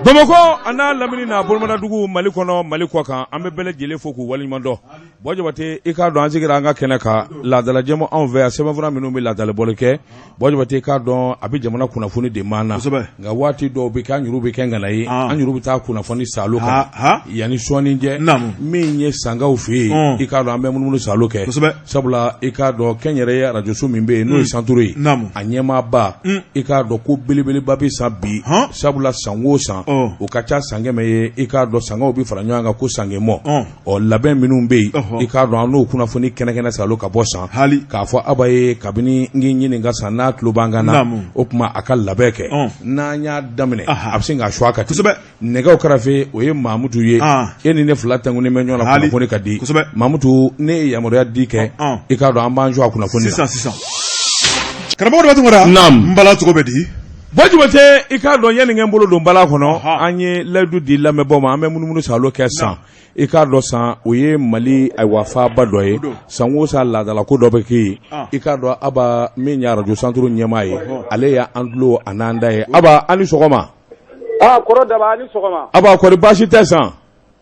Bamakɔ a n'a lamini n'a bolomadadugu, Mali kɔnɔ, Mali kɔ kan, an bɛ bɛɛ lajɛlen fo k'u waleɲuman dɔn. Buwa Jabate, i k'a dɔn an sigira an ka kɛnɛ kan laadala jɛmu anw fɛ yan, sɛbɛnfura minnu bɛ laadalabɔli kɛ. Buwa Jabate, i k'a dɔn a bɛ jamana kunnafoni de maa na, nka waati dɔw bɛ kɛ an yɛrɛw bɛ kɛ ŋana ye, an yɛrɛw bɛ taa kunnafoni saalo kan yanni sɔɔni cɛ. Min ye Sankaw fɛ yen, i k'a dɔn an bɛ munumunu saalo kɛ, sabula i k'a dɔn kɛnyɛrɛye arajoso min bɛ yen, n'o ye Santoro ye, a ɲɛmaaba, i k'a dɔn ko belebeleba bɛ san bi, sabula san o san o ka ca san 100 ye, i k'a dɔn Sankaw bɛ fara ɲɔgɔn kan ko Sankɛmɔ. Ɔ labɛn minnu bɛ yen, i k'a dɔn an n'o kunnafoni kɛnɛkɛnɛ saalo ka bɔ san k'a fɔ Aba ye kabini n k'i ɲininka san n'a tulo b'an kan na, o tuma a ka labɛn kɛ. N'an y'a daminɛ, a bɛ sin k'a su a kan. Nɛgɛw karafe, o ye Mamutu ye. E ni ne fila tɛnkunnen bɛ ɲɔgɔn na, kunnafoni ka di. Mamutu, ne ye yamaruya di kɛ, i k'a dɔn an b'an jɔ a kunnafoni na sisan. Karamɔgɔ Daba Tunkara, n bala, cogo bɛ di? Buwa Jabate, i k'a dɔn yanni n bolo don bala kɔnɔ, an ye layidu di lamɛnbaaw ma, an bɛ munumunu saalo kɛ san. I k'a dɔn san o ye Mali ayiwa faaba dɔ ye. San o san laadalako dɔ bɛ kɛ yen. I k'a dɔn Aba min ye arajo Santoro ɲɛmaa ye, ale y'an tulo a n'an da ye. Aba, an ni sɔgɔma. Kɔrɔ Daba, a ni sɔgɔma. Aba, kɔri baasi tɛ san?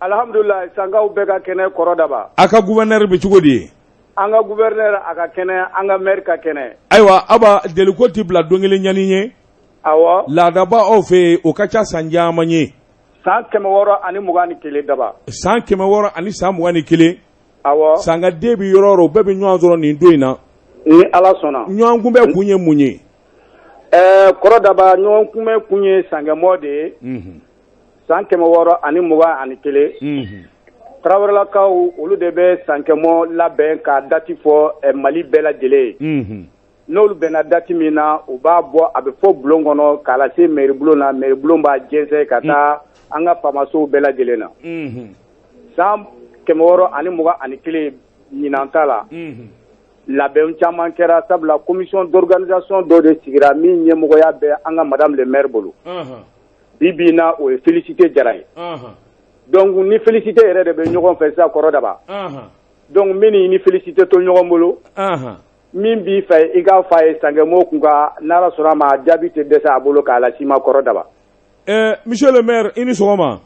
Alihamudulila, Sankaw bɛɛ ka kɛnɛ, kɔrɔ Daba. A ka gouverneur bɛ cogo di ye? An ka gouverneur, a ka kɛnɛ, an ka maire ka kɛnɛ. Ayiwa Aba, deliko tɛ bila don kelen ɲani ye. Awɔ. Laadaba aw fɛ yen, o ka ca san caman ye. San 621, Daba. San 621. Awɔ. Sankaden bɛ yɔrɔ o yɔrɔ, u bɛɛ bɛ ɲɔgɔn sɔrɔ nin don in na. Ni Ala sɔnna. Ɲɔgɔn kunbɛn kun ye mun ye? Kɔrɔ Daba, ɲɔgɔn kunbɛn kun ye Sankɛmɔ de ye. San 621. Tarawelelakaw, olu de bɛ Sankɛmɔ labɛn k'a date fɔ Mali bɛɛ lajɛlen ye. N'olu bɛnna date min na, u b'a bɔ, a bɛ fɔ bulon kɔnɔ k'a lase mairie bulon na. Mairie bulon b'a jɛnsɛn ka taa an ka faamasow bɛɛ lajɛlen na. San 621 ɲinan ta la, labɛn caman kɛra, sabula commission d'organisation dɔ de sigira min ɲɛmɔgɔya bɛ an ka madame le maire bolo. Bi bi in na, o ye Félicité Jara ye. Donc ni Félicité yɛrɛ de bɛ ɲɔgɔn fɛ sisan, kɔrɔ Daba. Donc min ni Félicité to ɲɔgɔn bolo, min b'i fɛ i k'a fɔ a ye Sankɛmɔ kun kan, n'Ala sɔnna a ma, a jaabi tɛ dɛsɛ a bolo k'a las'i ma, kɔrɔ Daba. Monsieur le maire, i ni sɔgɔma.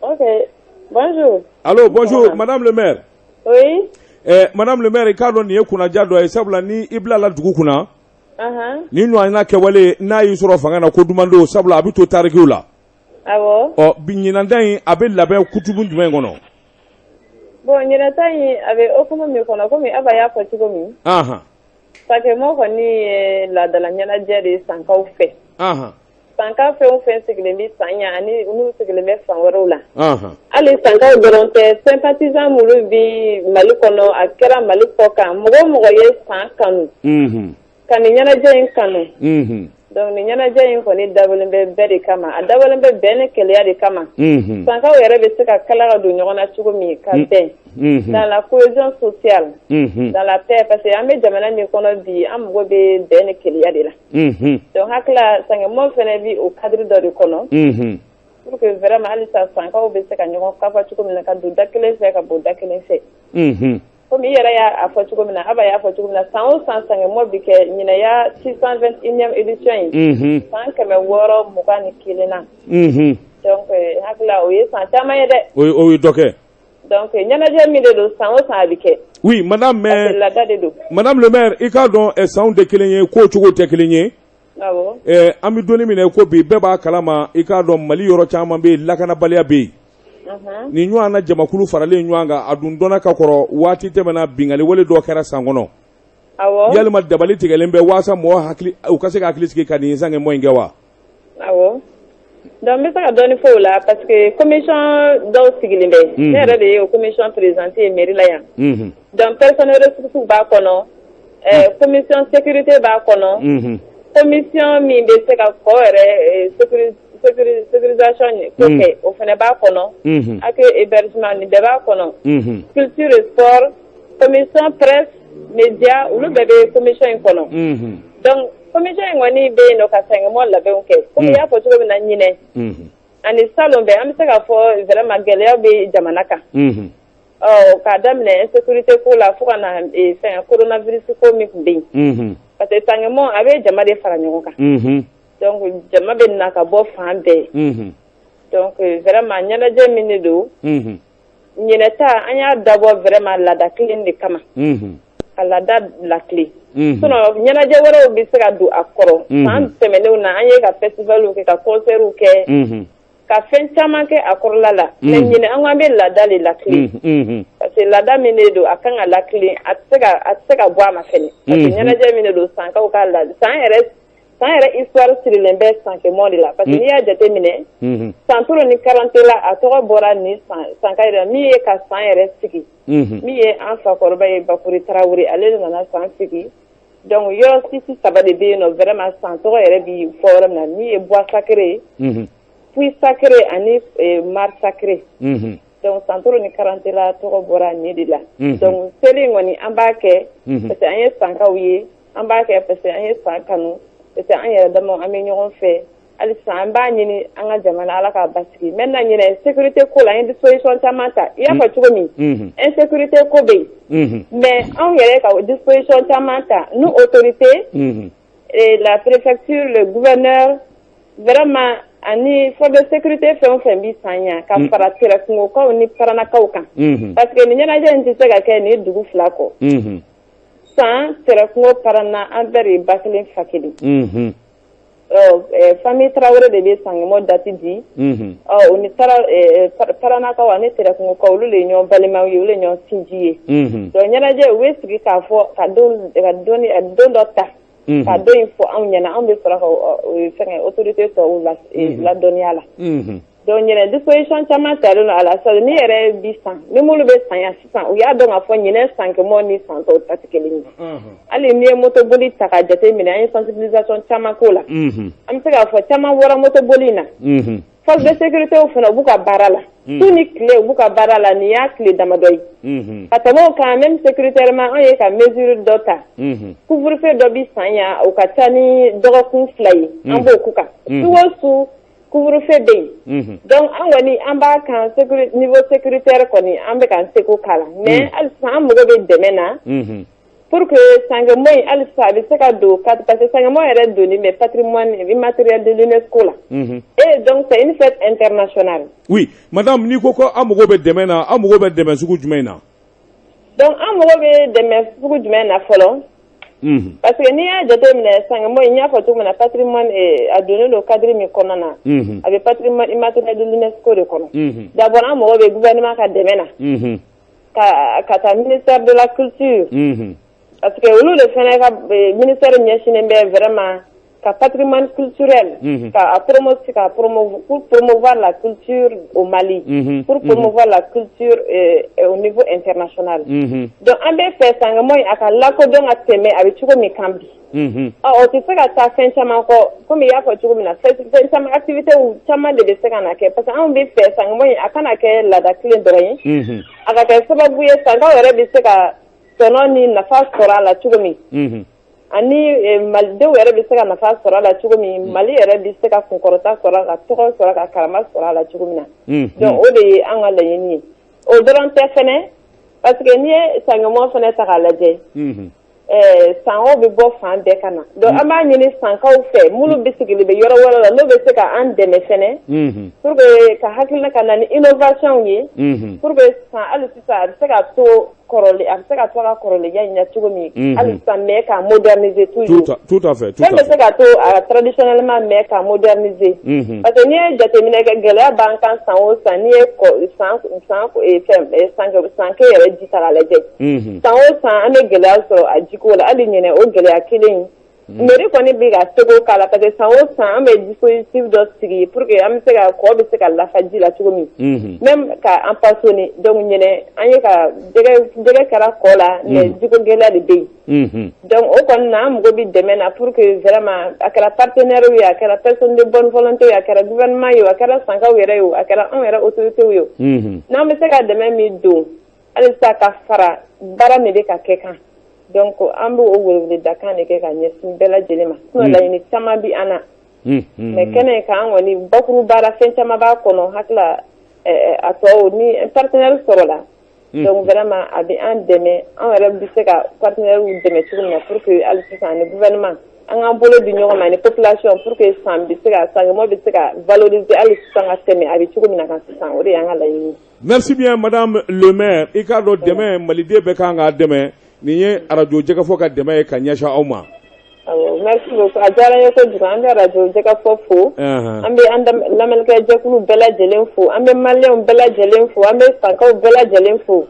Ok, bonjour. Allô, bonjour, madame le maire. Oui. Madame le maire, i k'a dɔn nin ye kunnaja dɔ ye, sabula ni i bilala dugu kunna, ni ɲɔgɔnna kɛwale n'a y'i sɔrɔ fanga na, ko duman don, sabula a bɛ to tarikiw la. Awɔ. Ɔ bi ɲinan in, a bɛ labɛn kutubu jumɛn kɔnɔ? Bon, ɲinan ta in, a bɛ hukumu min kɔnɔ, komi Aba y'a fɔ cogo min. Sankɛmɔ kɔni ye laadala ɲɛnajɛ de ye Sankaw fɛ. Sanka fɛn o fɛn sigilen bɛ san yan ani n'u sigilen bɛ fan wɛrɛw la. Hali Sankaw dɔrɔn tɛ, sympathisant minnu bɛ Mali kɔnɔ, a kɛra Mali kɔ kan, mɔgɔ o mɔgɔ ye san kanu, ka nin ɲɛnajɛ in kanu. Donc nin ɲɛnajɛ in kɔni dabɔlen bɛ bɛɛ de kama, a dabɔlen bɛ bɛn ni kelenya de kama. Sankaw yɛrɛ bɛ se ka kala ka don ɲɔgɔn na cogo min ka bɛn dans la cohésion sociale, dans la paix, parce que an bɛ jamana min kɔnɔ bi, an mago bɛ bɛn ni kelenya de la. Donc hakili Sankɛmɔ fana bɛ o cadre dɔ de kɔnɔ pour que vraiment halisa Sankaw bɛ se ka ɲɔgɔn kafa cogo min na, ka don da kelen fɛ, ka bɔ da kelen fɛ. Komi i yɛrɛ y'a fɔ cogo min na, Aba y'a fɔ cogo min na, san o san Sankɛmɔ bɛ kɛ. Ɲinan y'a 621e édition ye, san 621 na. Donc hakili o ye san caman ye dɛ. O ye dɔ kɛ. Donc ɲɛnajɛ min de don, san o san a bɛ kɛ. Oui, madame, mais laada de don. Madame le maire, i k'a dɔn sanw tɛ kelen ye, ko cogo tɛ kelen ye. An bɛ don min na ko bi, bɛɛ b'a kalama, i k'a dɔn Mali yɔrɔ caman bɛ yen, lakanabaliya bɛ yen. Ni ɲɔgɔn na jamakulu faralen ɲɔgɔn kan, a dun dɔnna ka kɔrɔ, waati tɛmɛna, binkanni wale dɔ kɛra san kɔnɔ. Yalima dabali tigɛlen bɛ waasa mɔgɔ hakili u ka se ka hakili sigi ka nin Sankɛmɔ in kɛ wa? Awɔ, donc n bɛ se ka dɔɔni fɔ o la, parce que commission dɔw sigilen bɛ. Ne yɛrɛ de ye o commission présidente ye mairie la yan. Donc personne ressource b'a kɔnɔ, commission sécurité b'a kɔnɔ, commission min bɛ se ka kɔ yɛrɛ sécurisation ko kɛ, o fana b'a kɔnɔ, accueil, hébergement, nin bɛɛ b'a kɔnɔ, culture et sport, commission presse, média, olu bɛɛ bɛ commission in kɔnɔ. Donc commission in kɔni bɛ yen nɔ ka Sankɛmɔ labɛnw kɛ. Komi i y'a fɔ cogo min na, ɲinɛ ani salon bɛɛ, an bɛ se k'a fɔ vraiment gɛlɛya bɛ jamana kan. Ɔ k'a daminɛ insécurité ko la fo ka na fɛn coronavirus ko min tun bɛ yen. Parce que Sankɛmɔ, a bɛ jama de fara ɲɔgɔn kan. Donc jama bɛ na ka bɔ fan bɛɛ. Donc vraiment ɲɛnajɛ min de don, ɲinɛta an y'a dabɔ vraiment laada kelen de kama, ka laada latilen. Sinon ɲɛnajɛ wɛrɛw bɛ se ka don a kɔrɔ. San tɛmɛnenw na, an ye ka festivalw kɛ, ka concertw kɛ, ka fɛn caman kɛ a kɔrɔla la. Mais ɲinɛ, an ko an bɛ laada de latilen, parce que laada min de don, a kan ka latilen, a tɛ se ka bɔ a ma fɛnɛ, parce que ɲɛnajɛ min de don, sankaw ka laada, san yɛrɛ histoire sirilen bɛ Sankɛmɔ de la. Parce que n'i y'a jateminɛ, Santoro ni Karantela, a tɔgɔ bɔra nin Sanka yɛrɛ min ye ka san yɛrɛ sigi, min ye an fakɔrɔba ye, Bakuri Tarawele, ale de nana san sigi. Donc yɔrɔ sisi saba de bɛ yen nɔ vraiment, san tɔgɔ yɛrɛ bi fɔ yɔrɔ min na, min ye bois sacré, puits sacré ani mare sacré. Donc Santoro ni Karantela tɔgɔ bɔra nin de la. Donc seli in kɔni, an b'a kɛ parce que an ye sankaw ye, an b'a kɛ parce que an ye san kanu, parce que an yɛrɛ damaw an bɛ ɲɔgɔn fɛ. Halisa an b'a ɲini an ka jamana, Ala k'a basigi. Maintenant ɲinɛ, sécurité ko la, an ye disposition caman ta. I y'a fɔ cogo min, insécurité ko bɛ yen, mais anw yɛrɛ ka disposition caman ta, nous autorités et la préfecture, le gouverneur vraiment, ani force de sécurité fɛn o fɛn bi san yan, ka fara Tɛrɛkungokaw ni Paranakaw kan, parce que nin ɲɛnajɛ in tɛ se ka kɛ nin dugu fila kɔ. San, Tɛrɛkungo, Parana, an bɛɛ de ye ba kelen fa kelen. Famille Tarawele de bɛ Sankɛmɔ date di. O ni Paranakaw ani Tɛrɛkungokaw, olu de ye ɲɔgɔn balimaw ye, olu de ye ɲɔgɔn sinji ye. Donc ɲɛnajɛ, u bɛ sigi k'a fɔ ka don dɔ ta, ka don in fɔ anw ɲɛna, anw bɛ sɔrɔ ka fɛngɛ autorité tɔw ladɔnniya la. Donc ɲinɛ, disposition caman talen don a la. Sadi ni yɛrɛ bi san ni minnu bɛ san yan sisan, u y'a dɔn k'a fɔ ɲinɛ Sankɛmɔ ni san tɔw ta tɛ kelen ye. Hali n'i ye motoboli ta k'a jate minɛ, an ye sensibilisation caman k'o la. An bɛ se k'a fɔ caman bɔra motoboli in na. Force de sécurité fana, u b'u ka baara la su ni tile, u b'u ka baara la. Nin y'a tile damadɔ ye. Ka tɛmɛ o kan, même sécuritairement, an ye ka mesure dɔ ta. Couvre-feu dɔ bi san yan, o ka ca ni dɔgɔkun 2 ye, an b'o k'u kan. Su o su, couvre-feu bɛ yen. Donc an kɔni, an b'a kan niveau sécuritaire kɔni, an bɛ k'an seko k'a la. Mais halisa an mago bɛ dɛmɛ na pour que Sankɛmɔ in, halisa a bɛ se ka don, parce que Sankɛmɔ yɛrɛ donni bɛ patrimoine immatériel de l'UNESCO la, et donc c'est une fête internationale. Oui madame, n'i ko ko an mago bɛ dɛmɛ na, an mago bɛ dɛmɛ sugu jumɛn na? Donc an mago bɛ dɛmɛ sugu jumɛn na fɔlɔ? Parce que n'i y'a jateminɛ, Sankɛmɔ in, n y'a fɔ cogo min na, patrimoine, a donnen don cadre min kɔnɔna na, a bɛ patrimoine immatériel de l'UNESCO de kɔnɔ. D'abord, an mago bɛ gouvernement ka dɛmɛ na, ka taa ministère de la culture, parce que olu de fana ka ministère ɲɛsinnen bɛ vraiment ka patrimoine culturel, ka pour promouvoir la culture au Mali, pour promouvoir la culture au niveau international. Donc an bɛ fɛ Sankɛmɔ in, a ka lakodɔn ka tɛmɛ a bɛ cogo min kan bi. Ɔ, o tɛ se ka taa fɛn caman kɔ. Komi i y'a fɔ cogo min na, fɛn caman, activité caman de bɛ se ka na kɛ, parce que anw bɛ fɛ Sankɛmɔ in, a kana kɛ laada kelen dɔrɔn ye, a ka kɛ sababu ye sankaw yɛrɛ bɛ se ka tɔnɔ ni nafa sɔrɔ a la cogo min, ani malidenw yɛrɛ bɛ se ka nafa sɔrɔ a la cogo min, Mali yɛrɛ bɛ se ka kunkɔrɔta sɔrɔ, ka tɔgɔ sɔrɔ, ka karama sɔrɔ a la cogo min na. Donc o de ye an ka laɲini ye. O dɔrɔn tɛ fɛnɛ, parce que n'i ye Sankɛmɔ fɛnɛ ta k'a lajɛ, sankaw bɛ bɔ fan bɛɛ ka na. Donc an b'a ɲini sankaw fɛ, minnu bɛ sigilen bɛ yɔrɔ wɛrɛ la, n'o bɛ se ka an dɛmɛ fɛnɛ pour que ka hakilina ka na ni innovation ye, pour que san, hali sisan a bɛ se ka to kɔrɔlen, a bɛ se ka to a ka kɔrɔlenya in na cogo min hali sisan, mais k'a moderniser toujours. Tout à fait. Fɛn bɛ se ka to a traditionnellement, mais k'a moderniser, parce que n'i ye jateminɛ kɛ, gɛlɛya b'an kan san o san. N'i ye san san fɛn sanke yɛrɛ ji ta k'a lajɛ, san o san an bɛ gɛlɛya sɔrɔ a jiko la. Hali ɲinɛ, o gɛlɛya kelen in, mairie kɔni bɛ ka seko k'a la, parce que san o san an bɛ dispositif dɔ sigi pour que an bɛ se ka kɔ bɛ se ka lafa ji la cogo min, même ka empoisonner. Donc ɲinɛ, an ye ka jɛgɛ kɛra kɔ la, mais jiko gɛlɛya de bɛ yen. Donc o kɔni na, an mago bɛ dɛmɛ na pour que vraiment, a kɛra partenaire ye, a kɛra personne de bonne volonté ye, a kɛra gouvernement ye, a kɛra sankaw yɛrɛ ye o, a kɛra anw yɛrɛ autorités ye o, n'an bɛ se ka dɛmɛ min don halisa ka fara baara min bɛ ka kɛ kan. Donc an b'o weleweledakan de kɛ ka ɲɛsin bɛɛ lajɛlen ma. Sinon laɲini caman bi an na, mais kɛnɛ kan, an kɔni bakuruba la, fɛn caman b'a kɔnɔ. Hakili a tɔ, ni partenaire sɔrɔla, donc vraiment a bɛ an dɛmɛ, an yɛrɛ bɛ se ka partenaire dɛmɛ cogo min na pour que hali sisan ani gouvernement An k'an bolo di ɲɔgɔn ma ni population pour que san bɛ se ka Sankɛmɔ bɛ se ka valoriser hali sisan ka tɛmɛ a bɛ cogo min na kan sisan, o de y'an ka laɲini ye. Merci bien, madame le maire. I k'a dɔn, dɛmɛ, maliden bɛɛ kan k'a dɛmɛ. Nin ye arajo Jɛgɛfɔ ka dɛmɛ ye ka ɲɛsin aw ma. Awɔ, merci beaucoup, a diyara n ye kojugu. An bɛ arajo Jɛgɛfɔ fo, an bɛ an lamɛnnikɛ jɛkulu bɛɛ lajɛlen fo, an bɛ maliyɛnw bɛɛ lajɛlen fo, an bɛ sankaw bɛɛ lajɛlen fo.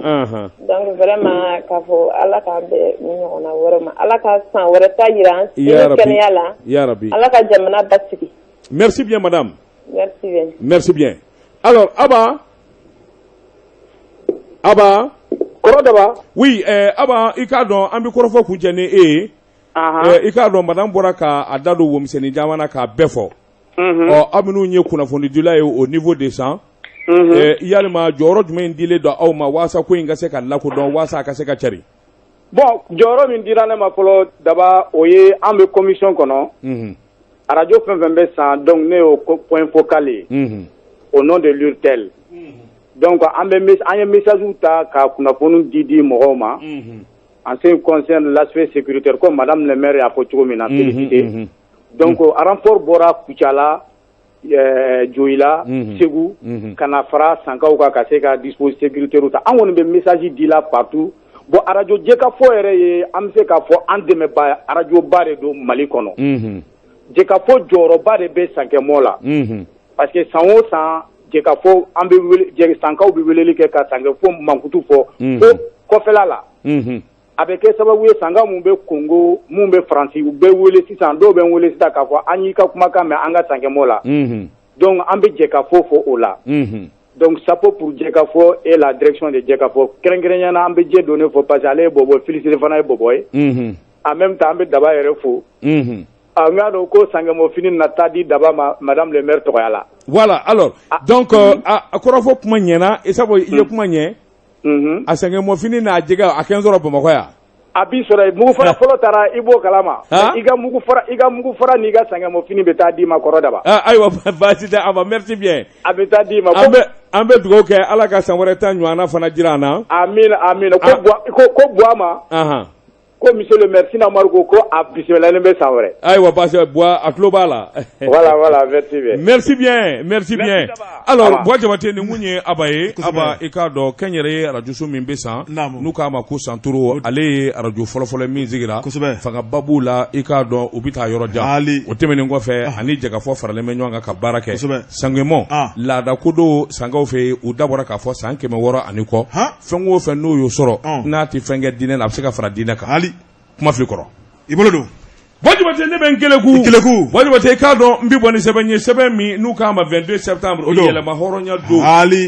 Donc vraiment, k'a fɔ Ala k'an bɛn ni ɲɔgɔnna wɛrɛ ma, Ala ka san wɛrɛ ta jira an si ni kɛnɛya la. Ya rabi. Ala ka jamana basigi. Merci bien, madame. Merci bien. Merci bien. Alors, Aba, Aba. Kɔrɔ Daba. Oui, Aba, i k'a dɔn, an bɛ kɔrɔfɔ kuncɛ ni e ye. I k'a dɔn, madame bɔra k'a da don womisɛnnin caman na k'a bɛɛ fɔ. Ɔ, aw minnu ye kunnafonidila ye au niveau de San, yalima jɔyɔrɔ jumɛn dilen don aw ma waasa ko in ka se ka lakodɔn, waasa a ka se ka cari? Bon, jɔyɔrɔ min dira ne ma fɔlɔ, Daba, o ye an bɛ commission kɔnɔ, arajo fɛn fɛn bɛ san, donc ne y'o point focal ye au nom de l'URTEL. Donc an bɛ an ye message ta ka kunnafoni di mɔgɔw ma en ce qui concerne l'aspect sécuritaire, comme madame le maire y'a fɔ cogo min na, félicité. Donc renfort bɔra Kucala, Joyila, Segu, ka na fara Sankaw kan ka se ka dispositif sécuritaire ta. An kɔni bɛ message di la partout. Bon, arajo Jɛkafɔ yɛrɛ ye, an bɛ se k'a fɔ an dɛmɛba arajo ba de don Mali kɔnɔ. Jɛkafɔ jɔyɔrɔba de bɛ Sankɛmɔ la, parce que san o san, Jɛkafɔ, an bɛ wele, Sankaw bɛ weleli kɛ ka Sankɛfɔ mankutu fɔ fo kɔfɛla la. A bɛ kɛ sababu ye, Sanka mun bɛ Kongo, mun bɛ Faransi, u bɛ wele sisan, dɔw bɛ n wele sisan k'a fɔ an y'i ka kumakan mɛn an ka Sankɛmɔ la. Donc an bɛ Jɛkafɔ fɔ o la. Donc chapeau pour Jɛkafɔ et la direction de Jɛkafɔ. Kɛrɛnkɛrɛnnenya la, an bɛ jɛ don fɔ, parce que ale ye bɔbɔ, Félicité fana ye bɔbɔ ye. En même temps, an bɛ Daba yɛrɛ fo. A n y'a dɔn ko Sankɛmɔ fini na taa di Daba ma madame le maire tɔgɔya la. Voilà, alors, donc a kɔrɔfɔ kuma ɲɛna, sabu i ye kuma ɲɛ. A Sankɛmɔ fini n'a jɛgɛ, a kɛ n sɔrɔ Bamakɔ yan. A b'i sɔrɔ yen. Mugu fara fɔlɔ taara, i b'o kalama. I ka mugu fara n'i ka Sankɛmɔ fini bɛ taa d'i ma, kɔrɔ Daba. Ayiwa, baasi tɛ, Aba, merci bien. A bɛ taa d'i ma. An bɛ dugawu kɛ, Ala ka san wɛrɛ ta ɲɔgɔnna fana jira an na. Amina, amina. Ko Buwa ma, ko monsieur le maire Sina Umaru ko a bisimilalen bɛ san wɛrɛ. Ayiwa, baasi, Buwa a tulo b'a la. Voilà, merci bien. Merci bien, merci bien. Alors, Buwa Jabate, nin kun ye Aba ye. Aba, i k'a dɔn, kɛnyɛrɛye arajoso min bɛ san, n'u k'a ma ko Santoro, ale ye arajo fɔlɔfɔlɔ min sigira. Fangaba b'u la, i k'a dɔn, u bɛ taa yɔrɔ jan. O tɛmɛnen kɔfɛ, ani Jɛkafɔ faralen bɛ ɲɔgɔn kan ka baara kɛ. Sankɛmɔ laada ko don Sankaw fɛ yen, u dabɔra k'a fɔ san 600 ani kɔ. Fɛn o fɛn n'o y'o sɔrɔ, n'a tɛ fɛn kɛ diinɛ la, a bɛ se ka fara diinɛ kan. Kuma fili kɔrɔ. I bolo don. Buwa Jabate, ne bɛ n keleku. Keleku. Buwa Jabate, i k'a dɔn, n bɛ bɔ ni sɛbɛn ye, sɛbɛn min n'u k'a ma 22 septembre, o yɛlɛma hɔrɔnya don.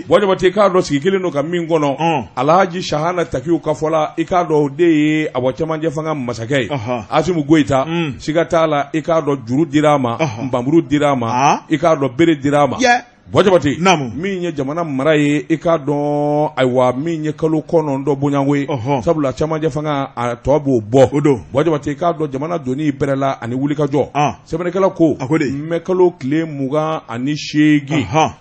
Buwa Jabate, i k'a dɔn, sigi kelen don ka min kɔnɔ, Alhaji Sahana Takiw ka fɔ la, i k'a dɔn, o de ye awɔ cɛmancɛ fanga masakɛ ye, Asimu Goyita. Siga t'a la, i k'a dɔn, juru dira a ma, npanmuru dira a ma, i k'a dɔn, bere dira a ma. Buwa Jabate, min ye jamana mara ye, i k'a dɔn, ayiwa, min ye kalo 9 bonyanko ye, sabula cɛmancɛ fanga a tɔ b'o bɔ. Buwa Jabate, i k'a dɔn, jamana donni bɛrɛla ani wulikajɔ. Sɛbɛnnikɛla ko mɛ kalo tile 28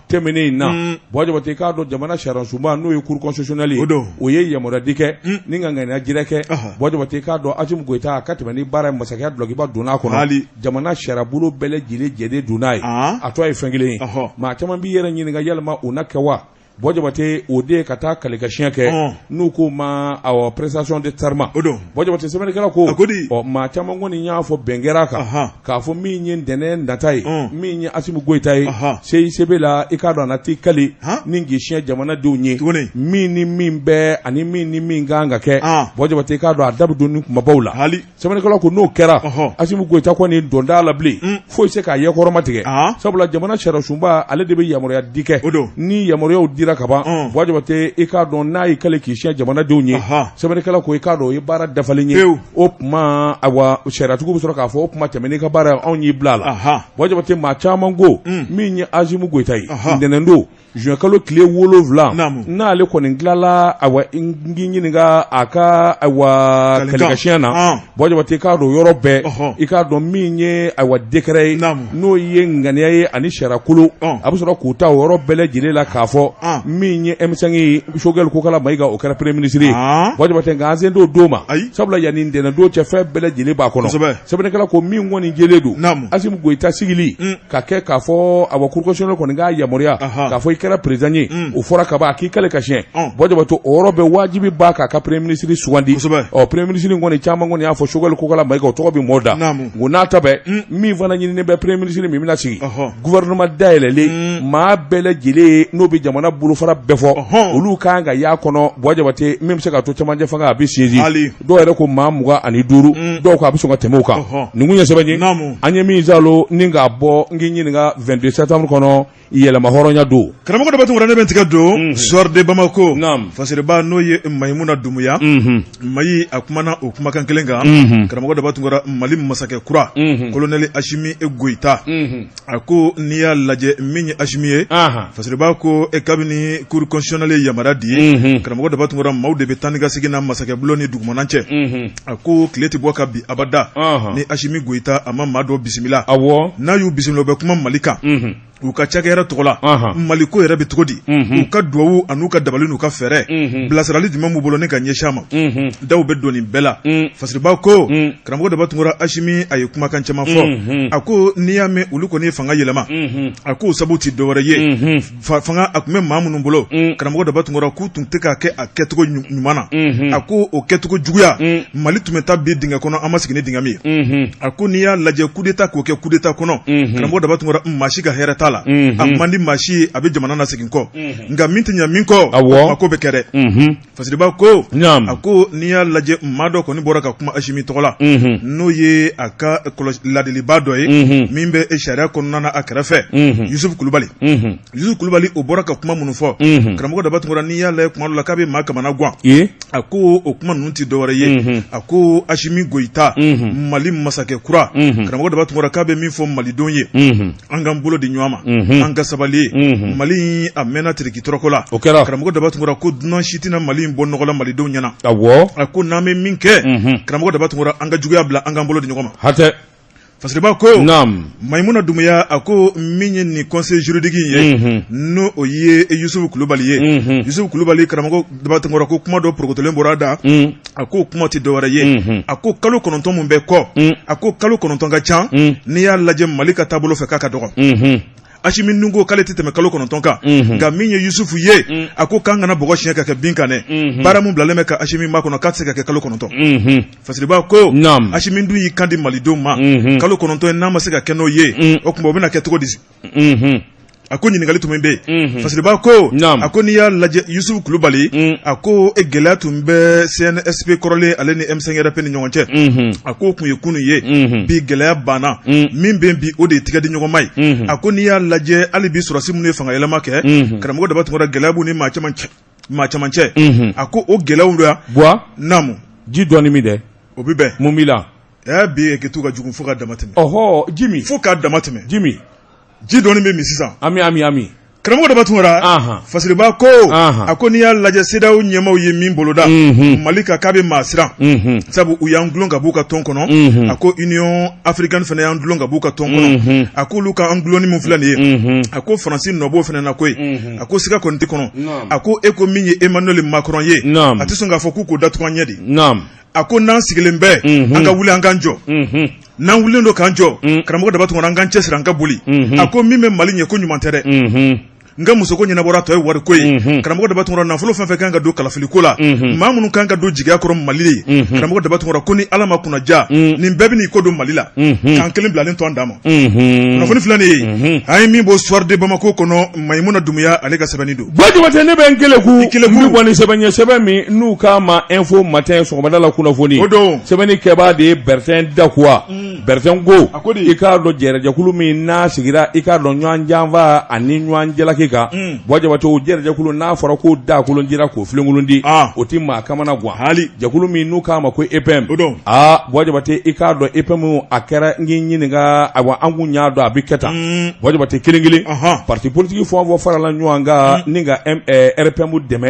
tɛmɛnen in na, Buwa Jabate, i k'a dɔn, jamana sariyasunba, n'o ye cour constitutionnelle ye, o ye yamaruyadi kɛ ni ka ŋaniya jira kɛ. Buwa Jabate, i k'a dɔn, Asimu Goyita a ka tɛmɛ ni baara ye, masakɛya dulɔkiba donna a kɔnɔ, jamana sariyabolo bɛɛ lajɛlen jɛlen don n'a ye. A tɔ ye fɛn kelen ye, maa caman b'i yɛrɛ ɲininka, yalima o na kɛ wa? Buwa Jabate, o de ye ka taa kalikasiɲɛ kɛ, n'u k'o ma awɔ prestation de serment. Buwa Jabate, sɛbɛnnikɛla ko ɔ maa caman kɔni y'a fɔ, bɛn kɛra a kan k'a fɔ min ye ntɛnɛn nata ye, min ye Asimu Goyita ye CICB la, i k'a dɔn, a na t'i kali ni k'i siɲɛ jamanadenw ye, min ni min bɛ ani min ni min kan ka kɛ. Buwa Jabate, i k'a dɔn, a da bɛ don ni kumabaw la. Sɛbɛnnikɛla ko n'o kɛra, Asimu Goyita kɔni don t'a la bilen, foyi se k'a ɲɛkɔrɔma tigɛ, sabula jamana sariyasunba, ale de bɛ yamaruya di kɛ. Ni yamaruyaw dira ka ban, Buwa Jabate, i k'a dɔn, n'a y'i kali k'i siɲɛ jamanadenw ye, sɛbɛnnikɛla ko i k'a dɔn, o ye baara dafalen ye. O tuma, ayiwa, sariyatigiw bɛ sɔrɔ k'a fɔ o tuma, tɛmɛ n'i ka baara, anw y'i bila a la. Buwa Jabate, maa caman ko min ye Asimu Goyita ye, ntɛnɛn don. Juin kalo tile 7 n'ale kɔni tilala awa n k'i ɲininka a ka ayiwa kalikan na Buwa Jabate i k'a dɔn yɔrɔ bɛɛ i k'a dɔn min ye ayiwa décret ye n'o ye ŋaniya ye ani sariyakolo a bɛ sɔrɔ k'u ta o yɔrɔ bɛɛ lajɛlen la k'a fɔ min ye M5 ye Choguel Kokala Mayiga o kɛra premier ministre ye Buwa Jabate nka an sen t'o don ma sabula yanni ntɛnɛn don cɛ fɛn bɛɛ lajɛlen b'a kɔnɔ sɛbɛnnikɛla ko min kɔni jɛlen don Asimi Goyita sigili ka kɛ k'a fɔ awa cour constitutionnelle kɔni k'a yamaruya k'a fɔ i kɛra président ye o fɔra kaban a k'i kale ka siɲɛ Buwa Jabate o yɔrɔ bɛɛ wajibi b'a k'a ka premier ministre sugandi ɔ premier ministre kɔni caman kɔni y'a fɔ Choguel Kokala Mayiga o tɔgɔ bɛ mɔɔ da nka n'a ta bɛɛ min fana ɲininen bɛ premier ministre min bɛna sigi gouvernement dayɛlɛlen maa bɛɛ lajɛlen n'o bɛ jamana bolofara bɛɛ fɔ olu kan ka y'a kɔnɔ Buwa Jabate min bɛ se ka to cɛmancɛ fanga a bɛ sinsin dɔw yɛrɛ ko maa 25 dɔw ko a bɛ sɔn ka tɛmɛ o kan nin kun ye sɛbɛn ye an ye min zalo ni k'a bɔ n k'i ɲininka 22 septembre kɔnɔ yɛrɛmahɔrɔnya don. Karamɔgɔ Daba Tunkara ne bɛ n tigɛ don Soir de Bamako fasiriba n'o ye Mayimuna Dumuya Mayi a kumana o kumakan kelen kan karamɔgɔ Daba Tunkara Mali masakɛ kura colonel Asimi Goyita a ko n'i y'a lajɛ min ye Asimi ye fasiriba ko e kabini cour constitutionnelle ye yamaruya di karamɔgɔ Daba Tunkara maaw de bɛ taa ni ka segin na masakɛbulon ni dugumana cɛ a ko tile tɛ bɔ ka bin abada ni Asimi Goyita a ma maa dɔ bisimila n'a y'u bisimila u bɛ kuma Mali kan u ka cakɛ yɛrɛ tɔgɔ la Mali ko yɛrɛ bɛ cogo di u ka dugawu an'u ka dabali n'u ka fɛɛrɛ bilasirali jumɛn b'u bolo ni ka ɲɛsin a ma daw bɛ don nin bɛɛ la fasiriba ko karamɔgɔ Daba Tunkara Asimi a ye kumakan caman fɔ a ko n'i y'a mɛn olu kɔni ye fanga yɛlɛma a k'o sabu tɛ dɔwɛrɛ ye fanga a tun bɛ maa minnu bolo karamɔgɔ Daba Tunkara k'u tun tɛ k'a kɛ a kɛcogo ɲuman na a ko o kɛcogo juguya Mali tun bɛ taa bin dingɛ kɔnɔ an ma sigi ni dingɛ min ye a ko n'i y'a lajɛ coup d'état k'o kɛ coup d'état kɔnɔ karamɔgɔ Daba Tunkara maa si ka hɛrɛ t'a la a man di maa si ye a bɛ jamana nasegin kɔ nka min tɛ ɲɛ min kɔ a ko bɛ kɛ dɛ Fasiriba ko a ko n'i y'a lajɛ maa dɔ kɔni bɔra ka kuma Asimi tɔgɔ la n'o ye a ka ladiliba dɔ ye min bɛ sariya kɔnɔna na a kɛrɛfɛ Yusufu Kulubali Yusufu Kulubali o bɔra ka kuma minnu fɔ karamɔgɔ Daba Tunkara n'i y'a lajɛ kuma dɔ la k'a bɛ maa kamana gan a ko o kuma ninnu tɛ dɔwɛrɛ ye a ko Asimi Goyita Mali masakɛ kura karamɔgɔ Daba Tunkara k'a bɛ min fɔ malidenw ye an k'an bolo di ɲɔgɔn ma an ka sabali Mali a mɛnna tiriki tɔrɔkɔ la o kɛra karamɔgɔ Daba Tunkara ko dunan si tɛna Mali in bɔ nɔgɔ la malidenw ɲɛna a ko n'an bɛ min kɛ karamɔgɔ Daba Tunkara an ka juguya bila an k'an bolo di ɲɔgɔn ma hatɛ Fasiriba ko Mayimuna Dumuya a ko min ye nin conseil juridique in ye n'o o ye Yusufu Kulubali ye Yusufu Kulubali karamɔgɔ Daba Tunkara ko kuma dɔ porokotolen bɔra a da a ko kuma tɛ dɔwɛrɛ ye a ko kalo 9 min bɛ kɔ a ko kalo 9 ka ca n'i y'a lajɛ Mali ka taabolo fɛ k'a ka dɔgɔ Asimi dun ko k'ale tɛ tɛmɛ kalo 9 kan nka min ye Yusufu ye a ko k'an kana bɔgɔ siɲɛ ka kɛ bin kan dɛ baara min bilalen bɛ ka Asimi makɔnɔ k'a tɛ se ka kɛ kalo 9 Fasiriba ko Asimi dun y'i kan di malidenw ma kalo 9 n'a ma se ka kɛ n'o ye o tuma o bɛna kɛ cogo di a ko ɲininkali tun bɛ yen Fasiriba ko a ko n'i y'a lajɛ Yusufu Kulubali a ko e gɛlɛya tun bɛ CNSP kɔrɔlen ale ni M5 RP ni ɲɔgɔn cɛ a ko tun ye kunun ye bi gɛlɛya banna min bɛ bi o de ye tigɛ di ɲɔgɔnma ye a ko n'i y'a lajɛ hali bi sɔrɔdasi minnu ye fanga yɛlɛma kɛ karamɔgɔ Daba Tunkara gɛlɛya b'u ni maa caman cɛ a ko o gɛlɛyaw la Buwa naamu ji dɔɔni min dɛ o bɛ bɛn mun b'i la bi kɛ ka jugu fo ka dama tɛmɛ ɔhɔ ji min fo k'a dama tɛmɛ ji min ji dɔɔni bɛ min sisan ami ami ami karamɔgɔ Daba Tunkara Fasiriba ko a ko n'i y'a lajɛ CEDEAO ɲɛmaaw ye min boloda Mali kan k'a bɛ maa siran sabu u y'an dulon ka b'u ka tɔn kɔnɔ a ko Union africaine fana y'an dulon ka b'u ka tɔn kɔnɔ a ko olu ka an dulonni min filɛ nin ye a ko Faransi nɔ b'o fana na koyi a ko siga kɔni tɛ kɔnɔ a ko e ko min ye Emmanuel Macron ye a tɛ sɔn k'a fɔ k'u k'o datugu an ɲɛ de a ko n'an sigilen bɛ an ka wuli an k'an jɔ n'an wulilen don k'an jɔ karamɔgɔ Daba Tunkara an k'an cɛsiri an ka boli a ko min bɛ Mali ɲɛ ko ɲuman tɛ dɛ n ka musoko ɲɛnabɔra tɔ ye wariko ye karamɔgɔ Daba Tunkara nafolo fɛn fɛn kan ka don kalafiliko la maa minnu kan ka don jigiya kɔrɔ Mali ye karamɔgɔ Daba Tunkara ko ni Ala ma kunnaja nin bɛɛ bɛn'i kɔ don Mali la k'an kelen bilalen to an dan ma kunnafoni filɛ nin ye an ye min bɔ Soir de Bamako kɔnɔ Mayimuna Dumuya ale ka sɛbɛnni don Buwa Jabate ne bɛ n keleku n bɛ bɔ ni sɛbɛn ye sɛbɛn min n'u k'a ma Info Matin sɔgɔmada la kunnafoni o don sɛbɛnni kɛbaa de ye Bertin Dakuwa Bertin ko i k'a dɔn jɛrɛjɛkulu min n'a sigira i k'a dɔn ɲɔgɔn janfa ani ɲɔgɔn jalaki plaque kan Buwa Jabate o jɛrɛjɛkulu n'a fɔra ko dakolon dira k'o filenkolon di o tɛ maa kamana gan hali jɛkulu min n'u k'a ma ko EPM o don aa Buwa Jabate i k'a dɔn EPM a kɛra n k'i ɲininka ayiwa an kun y'a dɔn a bɛ kɛ tan Buwa Jabate kelen kelen parti politique fɛn o fɛn farala ɲɔgɔn kan ni ka RPM dɛmɛ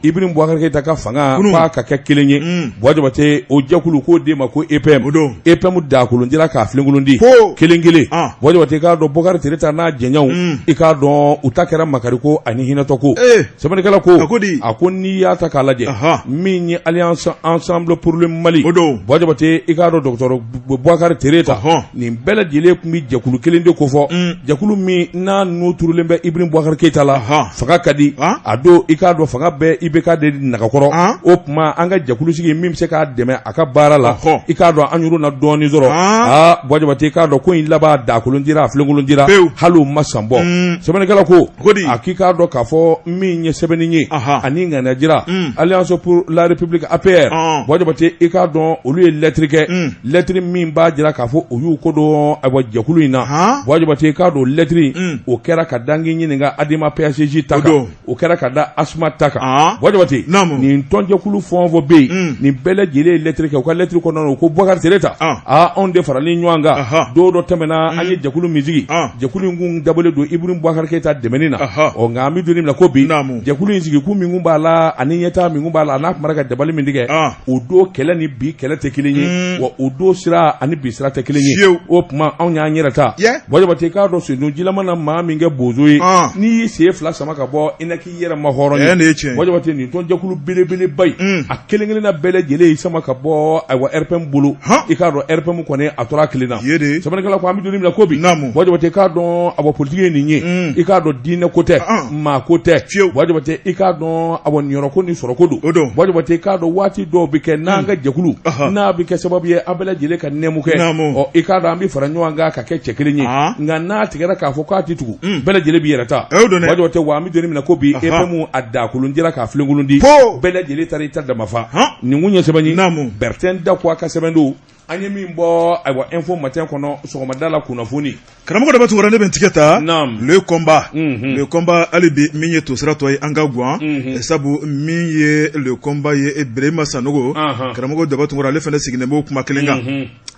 Ibrahim Boubacar Keita ka fanga f'a ka kɛ kelen ye Buwa Jabate o jɛkulu k'o de ma ko EPM o don EPM dakolon dira k'a filenkolon di kelen kelen Buwa Jabate i k'a dɔn Bokari Tereta n'a jɛɲɔgɔnw i k'a dɔn u ta kɛra makari ko ani hinɛtɔ ko sɛbɛnnikɛla ko a ko n'i y'a ta k'a lajɛ min ye Alliance Ensemble pour le Mali o don Buwa Jabate i k'a dɔn docteur Boubacar Tereta nin bɛɛ lajɛlen tun bɛ jɛkulu kelen de kofɔ jɛkulu min n'a nun turulen bɛ Ibrahim Boubacar Keita la fanga ka di a don i k'a dɔn fanga bɛ IBK de nagakɔrɔ o tuma an ka jɛkulu sigi min bɛ se k'a dɛmɛ a ka baara la i k'a dɔn an yɛrɛ na dɔɔnin sɔrɔ aa Buwa Jabate i k'a dɔn ko in laban dakolon dira a filenkolon dira hali u ma san bɔ sɛbɛnnikɛla ko a k'i k'a dɔn k'a fɔ min ye sɛbɛnni ye ani ŋaniya jira Alliance pour la République APR Buwa Jabate i k'a dɔn olu ye lɛtiri kɛ lɛtiri min b'a jira k'a fɔ u y'u kɔ don ayiwa jɛkulu in na Buwa Jabate i k'a dɔn lɛtiri o kɛra ka da n k'i ɲininka ADEMA PASJ ta kan o kɛra ka da ASMA ta kan Buwa Jabate nin tɔnjɛkulu fɛn o fɛn bɛ yen nin bɛɛ lajɛlen ye lɛtiri kɛ u ka lɛtiri kɔnɔna u ko Boubacar Tereta aa anw de faralen ɲɔgɔn kan don dɔ tɛmɛna an ye jɛkulu min sigi jɛkulu in kun dabɔlen don Ibrahim Boubacar Keita dɛmɛni na ɔ nka an bɛ don min na ko bi jɛkulu in sigi kun min kun b'a la ani ɲɛtaa min kun b'a la a n'a tun ka dabali min tigɛ o don kɛlɛ ni bi kɛlɛ tɛ kelen ye wa o don sira ani bi sira tɛ kelen ye o tuma anw y'an yɛrɛ ta Buwa Jabate i k'a dɔn sendon jilama na maa min kɛ bozo ye n'i y'i sen fila sama ka bɔ i na k'i yɛrɛ ma hɔrɔn ye Buwa Jabate nin tɔnjɛkulu belebeleba in a kelen kelenna bɛɛ lajɛlen y'i sama ka bɔ ayiwa RPM bolo i k'a dɔn RPM kɔni a tora kelen na sɛbɛnnikɛla ko an bɛ don min na ko bi Buwa Jabate i k'a dɔn awa politiki ye nin ye i k'a dɔn diinɛ ko tɛ maa ko tɛ Buwa Jabate i k'a dɔn awa niyɔrɔ ko ni sɔrɔ ko don Buwa Jabate i k'a dɔn waati dɔw bɛ kɛ n'an ka jɛkulu n'a bɛ kɛ sababu ye an bɛɛ lajɛlen ka nɛmu kɛ ɔ i k'a dɔn an bɛ fara ɲɔgɔn kan ka kɛ cɛ kelen ye nka n'a tigɛra k'a fɔ k'a tɛ tugu bɛɛ lajɛlen b'i yɛrɛ ta Buwa Jabate wa an bɛ don min na ko bi EPM a dakolon dira k'a filenkolon di bɛɛ lajɛlen taara i ta damafa nin kun ye sɛbɛn ye Bertin Dakuwa ka sɛbɛn don an ye min bɔ ayiwa Info Matin kɔnɔ sɔgɔmada la kunnafoni karamɔgɔ Daba Tunkara ne bɛ n tigɛ ta le combat le combat hali bi min ye tosira tɔ ye an ka gan sabu min ye le combat ye Birima Sanogo karamɔgɔ Daba Tunkara ale fana sigilen b'o kuma kelen kan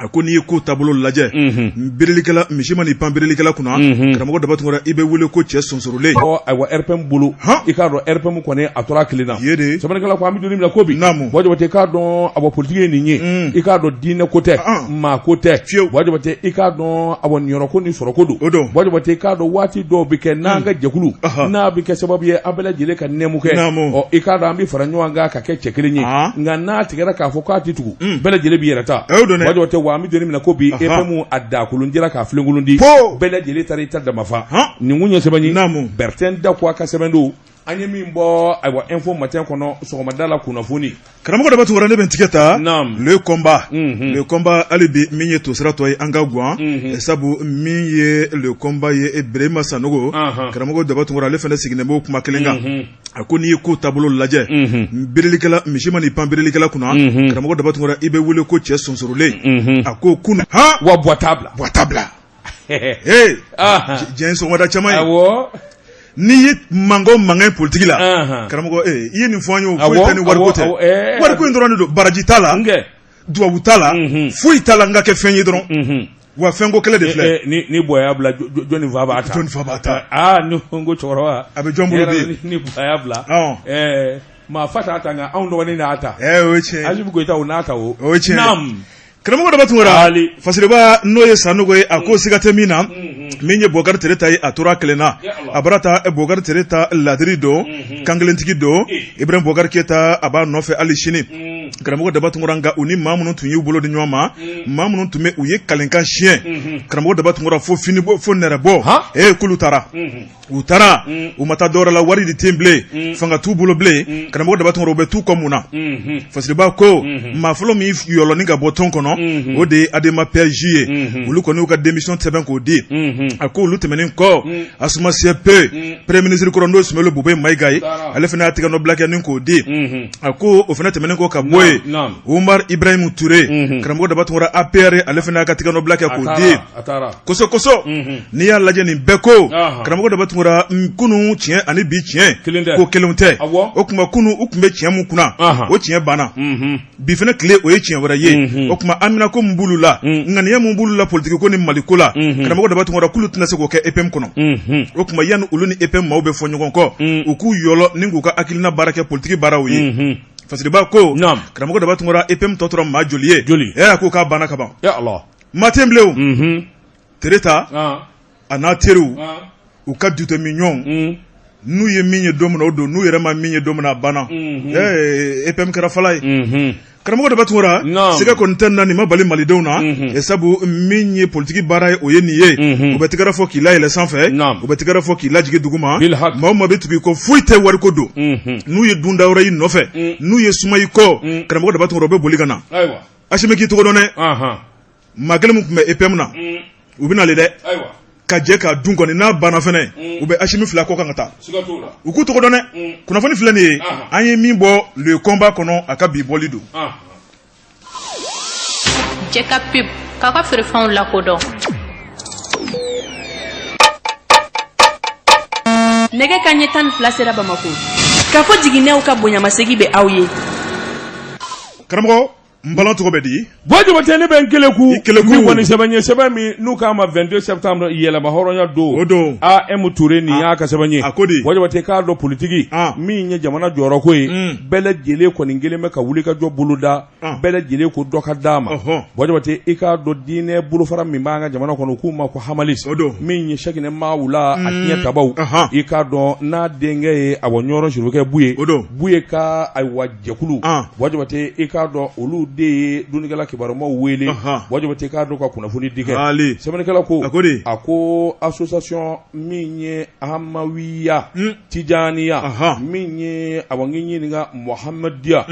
a ko n'i ye ko taabolo lajɛ birilikɛla misi man'i pan birilikɛla kunna karamɔgɔ Daba Tunkara i bɛ wele ko cɛ sonsorolen ayiwa RPM bolo i k'a dɔn RPM kɔni a tora kelen na sɛbɛnnikɛla ko an bɛ don min na ko bi Buwa Jabate i k'a dɔn awa politiki ye nin ye i k'a dɔn diinɛ ko tɛ maa ko tɛ Buwa Jabate i k'a dɔn awa niyɔrɔ ko ni sɔrɔ ko don Buwa Jabate i k'a dɔn waati dɔw bɛ kɛ n'an ka jɛkulu n'a bɛ kɛ sababu ye an bɛɛ lajɛlen ka nɛmu kɛ ɔ i k'a dɔn an bɛ fara ɲɔgɔn kan ka kɛ cɛ kelen ye nka n'a tigɛra k'a fɔ k'a tɛ tugu bɛɛ lajɛlen b'i yɛrɛ ta Buwa Jabate wa an bɛ don min na ko bi EPM a dakolon dira k'a filenkolon di bɛɛ lajɛlen taara i ta damafa nin kun ye sɛbɛn ye Bertin Dakuwa ka sɛbɛn don an ye min bɔ ayiwa Info Matin kɔnɔ sɔgɔmada la kunnafoni karamɔgɔ Daba Tunkara ne bɛ n tigɛ ta le combat le combat hali bi min ye tosira tɔ ye an ka gan sabu min ye le combat ye Birima Sanogo karamɔgɔ Daba Tunkara ale fana sigilen b'o kuma kelen kan a ko n'i ye ko taabolo lajɛ birilikɛla misi man'i pan birilikɛla kunna karamɔgɔ Daba Tunkara i bɛ wele ko cɛ sonsorolen a ko kun wa buwa t'a bila buwa t'a bila ee diɲɛ sɔgɔmada caman ye n'i ye mankan mankan politiki la karamɔgɔ i ye nin fɔ an ye foyi tɛ ni wariko tɛ wariko in dɔrɔn de don baraji t'a la dubabu t'a la foyi t'a la n ka kɛ fɛn ye dɔrɔn wa fɛnko kɛlɛ de filɛ ni buwa y'a bila jɔnni fa b'a ta jɔnni fa b'a ta aa ni ko cɛkɔrɔba a bɛ jɔn bolo bi ni buwa y'a bila maa fa t'a ta nka anw dɔgɔnin n'a ta o ye tiɲɛ Asimi Goyita o n'a ta o ye tiɲɛ karamɔgɔ Daba Tunkara Fasiriba n'o ye Sanogo ye a ko siga tɛ min na min ye Bubakari Tereta ye a tora kelen na a bara ta Bubakari Tereta ladiri don kankelentigi don Ibrahim Bubakari Keyita a b'a nɔfɛ hali sini karamɔgɔ Daba Tunkara nka u ni maa minnu tun y'u bolo di ɲɔgɔn ma maa minnu tun bɛ u ye kalenkan siɲɛ karamɔgɔ Daba Tunkara fo fini bɔ fo nɛrɛ bɔ ee k'olu taara u taara u ma taa dɔwɛrɛ la wari de tɛ bilen fanga t'u bolo bilen karamɔgɔ Daba Tunkara u bɛ t'u kɔ mun na Fasiriba ko maa fɔlɔ min yɔlɔnin ka bɔ tɔn kɔnɔ o de ye ADEMA PSG ye olu kɔni y'u ka démission sɛbɛn k'o di a ko olu tɛmɛnen kɔ ASMA CP premier ministre kɔrɔ n'o ye Soumeylou Boubèye Maïga ye ale fana y'a tɛgɛ nɔ bila kɛ ni k'o di a ko o fana tɛmɛnen kɔ ka bɔ bɔ yen, Umar Ibrahim Ture, karamɔgɔ Daba Tunkara, APR, ale fana y'a ka tigɛnɔbila kɛ k'o di kosɔ kosɔ. N'i y'a lajɛ nin bɛɛ ko, karamɔgɔ Daba Tunkara, kunun tiɲɛ ani bi tiɲɛ ko kelenw tɛ. O tuma kunun u tun bɛ tiɲɛ min kunna, o tiɲɛ banna. Bi fana tile, o ye tiɲɛ wɛrɛ ye. O tuma haminako min b'olu la, ŋaniya min b'olu la politiki ko ni Maliko la, karamɔgɔ Daba Tunkara, k'olu tɛna se k'o kɛ EPM kɔnɔ. O tuma yanni olu ni EPM maaw bɛ fɔ ɲɔgɔn kɔ, u k'u yɔlɔ ni k'u ka hakilina baara kɛ politiki baaraw ye. Fasiriba ko, karamɔgɔ Daba Tunkara, EPM tɔ tora maa joli ye? Joli? Ɛ, ko k'a banna ka ban. Maa tɛ bilen. Tereta a n'a teriw, u ka dute miɲɔgɔn, n'u ye min ye don min na, o don. N'u yɛrɛ ma min ye don min na, a banna. EPM kɛra fala ye. Karamɔgɔ Daba Tunkara, siga kɔni tɛ na nin ma bali malidenw na, sabu min ye politiki baara ye, o ye nin ye. U bɛ tɛgɛrɛ fɔ k'i layɛlɛ sanfɛ, u bɛ tɛgɛrɛ fɔ k'i lajigin duguma. Maa o maa bɛ tugu i kɔ, foyi tɛ, wariko don. N'u ye dunda wɛrɛ y'i nɔfɛ, n'u ye suma i kɔ, karamɔgɔ Daba Tunkara, u bɛ boli ka na. Asimi k'i tɔgɔ dɔn dɛ. Maa kelen min tun bɛ EPM na, u bɛ nalen dɛ ka jɛ k'a dun kɔni. N'a banna fɛnɛ, u bɛ Asimi fila kɔ kan ka taa. U k'u tɔgɔ dɔn dɛ. Kunnafoni filɛ nin ye, an ye min bɔ Le Combat kɔnɔ, a ka bi bɔli don. Jɛ ka pub k'aw ka feerefɛnw lakodɔn. Nɛgɛ kanɲɛ 12 sera Bamako. K'a fɔ jiginɛw ka bonyamasegin bɛ aw ye. Karamɔgɔ n bala, tɔgɔ bɛ di? Buwa Jabate, ne bɛ n keleku. I keleku. Min kɔni sɛbɛn ye, sɛbɛn min n'u k'a ma 22 septembre, yɛlɛma hɔrɔnya don. O don. AM Ture, nin y'a ka sɛbɛn ye. A ko di? Buwa Jabate, k'a dɔn politiki min ye jamana jɔyɔrɔko ye, bɛɛ lajɛlen kɔni kelen bɛ ka wulikajɔ boloda. Bɛɛ lajɛlen ko dɔ ka d'a ma. Buwa Jabate, i k'a dɔn diinɛ bolofara min b'an ka jamana kɔnɔ, k'u ma ko Hamalis. O don. Min ye Sɛkinɛ Mawula, a tiɲɛ tabaw, i k'a dɔn n'a denkɛ ye, awa, Ɲɔrɔ Sirifukɛ Buye. O don. Buye ka, ayiwa, jɛkulu, Buwa Jabate, i k'a dɔn olu de ye dɔnnikɛla kibarumaw wele, Buwa Jabate, i k'a dɔn ka kunnafoni di kɛ. Sɛbɛnnikɛla ko, a ko di? A ko association min ye Hamawiya, Tijaniya, min ye, awa, n k'i ɲininka, Muhamadiya,